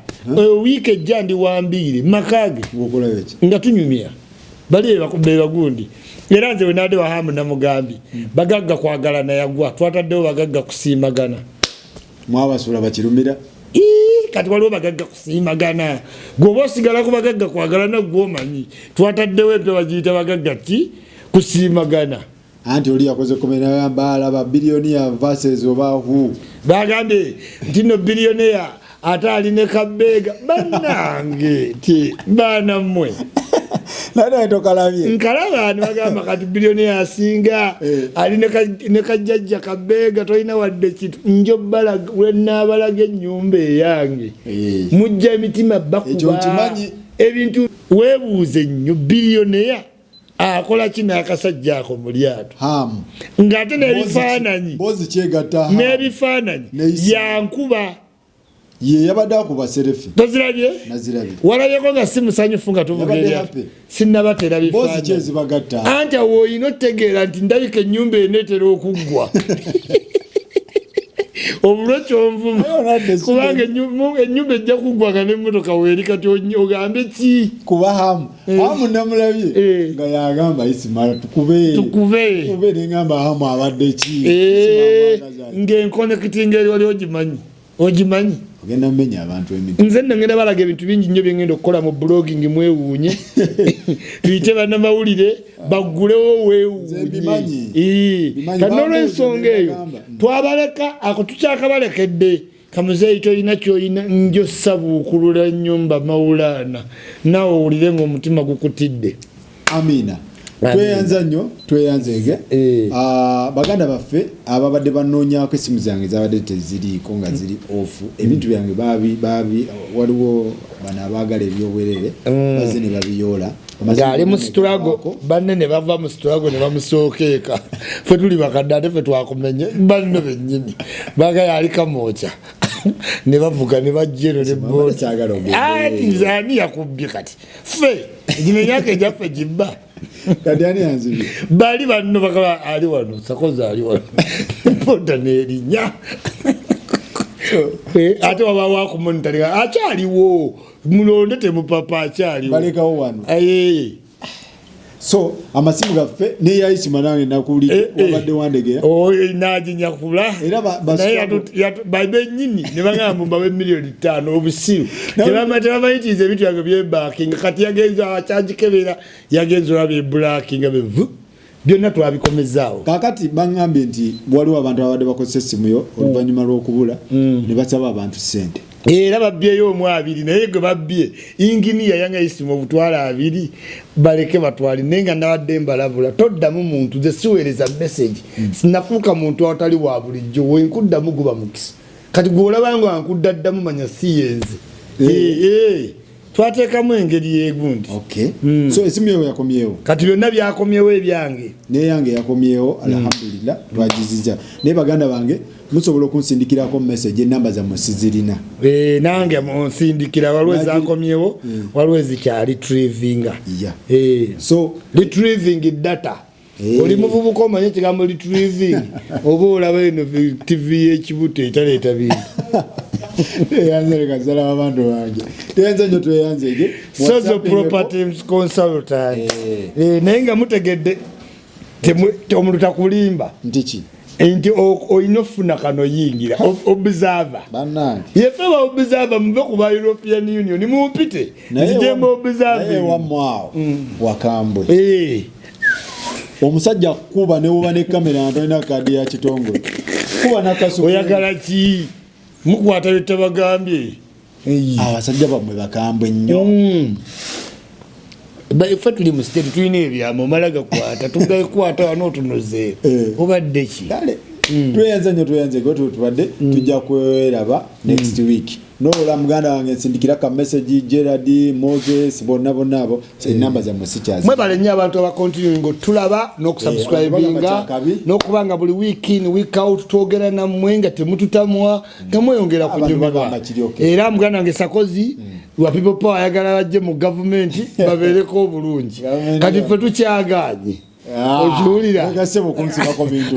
Wiiki ejja ndi wambiire makage Ng'okolayo ki? Nga tunyumya bali bebagundi. Era nze wenadde wahamu namugambye bagagga kwagalana yagwa, twataddewo bagagga kusiimagana. Mwabasuula bakirumira. Ii, kati waliwo bagagga kusiimagana, gweoba osigala ku bagagga kwagalana gwomanyi. Twataddewo empya bagiyita bagagga ki kusiimagana. Anti oli yakoze comment nagamba alaba billionaire versus oba who. Bagambye nti no billionaire ate ali ne kabeega. Bannange ti baana mmwe. Naye tokalabye. Nkalaba ne bagamba kati billionaire asinga ali ne kajjajja kabeega, tolina wadde kintu. Njo lwenaabalaga ennyumba eyange mujja emitima bakuba. Ekyo nkimanyi. Ebintu weebuuze nnyo, billionaire akola ki n'akasajja ako mu lyato? Hamu. Ng'ate n'ebifaananyi Mbozi kyegatta Hamu. N'ebifaananyi N'eyisi. yankuba. Ye yabadde akuba selfie. Tozirabye? Nazirabye. Walabyeko nga si musanyufu nga tuvuga Yabadde eryato? happy. Sinnabatera Mbozi bifaananyi. kyezibagatta. Anti awo olina otegeera nti ndabika ennyumba eneetera okuggwa. Obulwe kyonvuma. Naye onadde si- Kubanga ennyumba ejja kuggwa nga n'emmotoka weeri, kati ogambe ki? Kuba Hamu. Hamu namulabye nga yagamba Isima tukube. Tukube. Tukube ne ngamba Hamu abadde ki? Isima amwagaza. Ng'enkonekitinga eri wali ogimanyi. Ogimanyi? Ogenda mmenya abantu emiti. Nze nno ngenda balaga ebintu bingi nnyo bye ngenda okukola mu blogging, mwewuunye. Tuyite bannamawulire baggulewo weewuunye. Nze mbimanyi. Mbimanyi. Kati n'olw'ensonga eyo Bambuuza ne bagamba. twabaleka ako tukyakabalekedde. Kamuzeeyi tolina kyolina, njo sabuukulula ennyumba mawulaana naawe owulire ng'omutima gukutidde. Amina. Amina. Tweyanza nnyo, tweyanzeege. Baganda baffe ababadde banoonyaako, essimu zange zabadde teziriiko nga ziri off. Ebintu byange babi babi, waliwo bano abaagala ebyobwerere bazze ne babiyoola. Ng'ali mu struggle, banne ne bava mu struggle ne bamusooka eka. Ffe tuli bakadde ate ffe twakumenye banno bennyini baga yali kamwokya ne bavuga ne bajja eno ne boda. Kyagala ogende. Ati nze ani yakubbye? Kati ffe gino emyaka egyaffe gibba. Kati ani yanzibye? Bali banno bakaba ali wano sakoza ali wano boda n'erinnya. Ate wabawo akumonitaringa akyaliwo, mulonde temupapa akyaliwo. Balekawo wano. So amasimu gaffe neyayisima nange nakuwulidde wabadde wandegera. Naginyakula. Era naye bennyini ne bagamba mbawe miliyoni 5 obusiru. Tebamayitiriza ebintu byange byebakinga. Kati yagenze akyagikebera, yagenze olaba ebulakinga bevu byonna twabikomezaawo. Kakati baŋŋambye nti waliwo abantu ababadde bakozesa essimu yo oluvannyuma lw'okubula ne basaba abantu ssente. Era babbyeyo omu abiri, naye gwe babbye inginiya yanga isimu obutwalo 20 baleke batwale. Naye nga nabadde mbalabula, toddamu muntu, nze siweereza message. Sinafuuka muntu awatali wa bulijjo, wenkuddamu guba mukisa. Kati gweolaba nga nkuddaddamu manya si yenze. Twateekamu engeri yegundi. Okay. So esimu yo yakomyewo? Kati byonna byakomyewo ebyange. Neyange yakomyewo, alhamdulillah, twagiziza. Naye baganda bange musobola okunsindikirako message, enamba zammwe sizirina. Nange onsindikira, waliwo ezakomyewo, waliwo ezikyali retrievinga. So Retrieving data. Oli muvubuka omanye ekigambo retrieving oba olaba eno TV y'ekibuto etaleeta bintu? Tweyanze, leka zalaba bantu bange, tweyanze nnyo, tweyanzege. Sozo Properties Consultant. Naye nga mutegedde omuntu takulimba. Nti ki? Nti olina ofuna kano yingira observer. Bannange. Yefe ba observer, muve ku ba European Union mumpite Naye nzijemba naye observing. wammwe awo wakambwe. Omusajja kuba newuba ne kamera nga tolina kaadi ya kitongole, kuba nakasu. Oyagala ki? Mukwata byetabagambye. Abasajja bammwe bakambwe nnyo. Ffe tuli mu state, tulina ebyama, omala gakwata, tugakwata wano otunoze. Obadde ki? Kale, tweyanze nnyo, tweyanze gwe tubadde tujja kweraba next week. Nolola muganda wange, nsindikira ka message. Gerard, Moses, bonna bonna abo, enamba zammwe sikyazi. Mwebale nnyo abantu abacontinuing otulaba n'okusubscribinga. Bagamba kyakabi. N'okuba nga buli week in, week out twogera nammwe nga temututamwa, nga mweyongera Abantu kunyumirwa. bagamba kiri okay. Era muganda wange Sakozi wa People Power ayagala bajje mu gavumenti babeereko obulungi. Gavumenti Kati ffe tukyaganye. Okiwulira? Gasebo kunsibako bintu.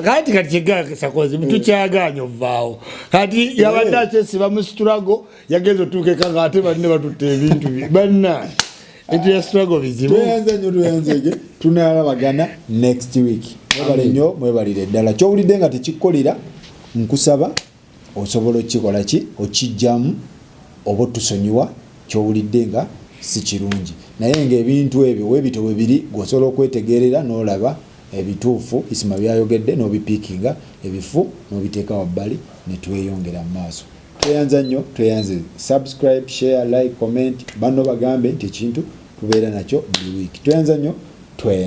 Kati kyega Sakozi, tukyaganye ovaawo. Kati yabadde akyesiba mu struggle, yagenza otuuka eka nga ate banne batutte ebintu bye. Banna ebintu bya struggle bizibu. Tweyanze nnyo, tweyanzege, tunalabagana next week. Mwebale nnyo, mwebalire ddala. Kyowulidde nga tekikkolera, nkusaba osobola okukikola ki, okijjamu oba otusonyiwa. Kyowulidde nga si kirungi, naye ngaebintu ebyo webito webiri, gweosobola okwetegerera n'olaba ebituufu Isima byayogedde n'obipiikinga, ebifu n'obiteeka wabbali, netweyongera mu maaso. Tweyanza nnyo, tweyanze. Subscribe, share, like, comment, banno bagambe nti ekintu tubeera nakyo buli wiiki. Tweyanza nnyo, tweyanze.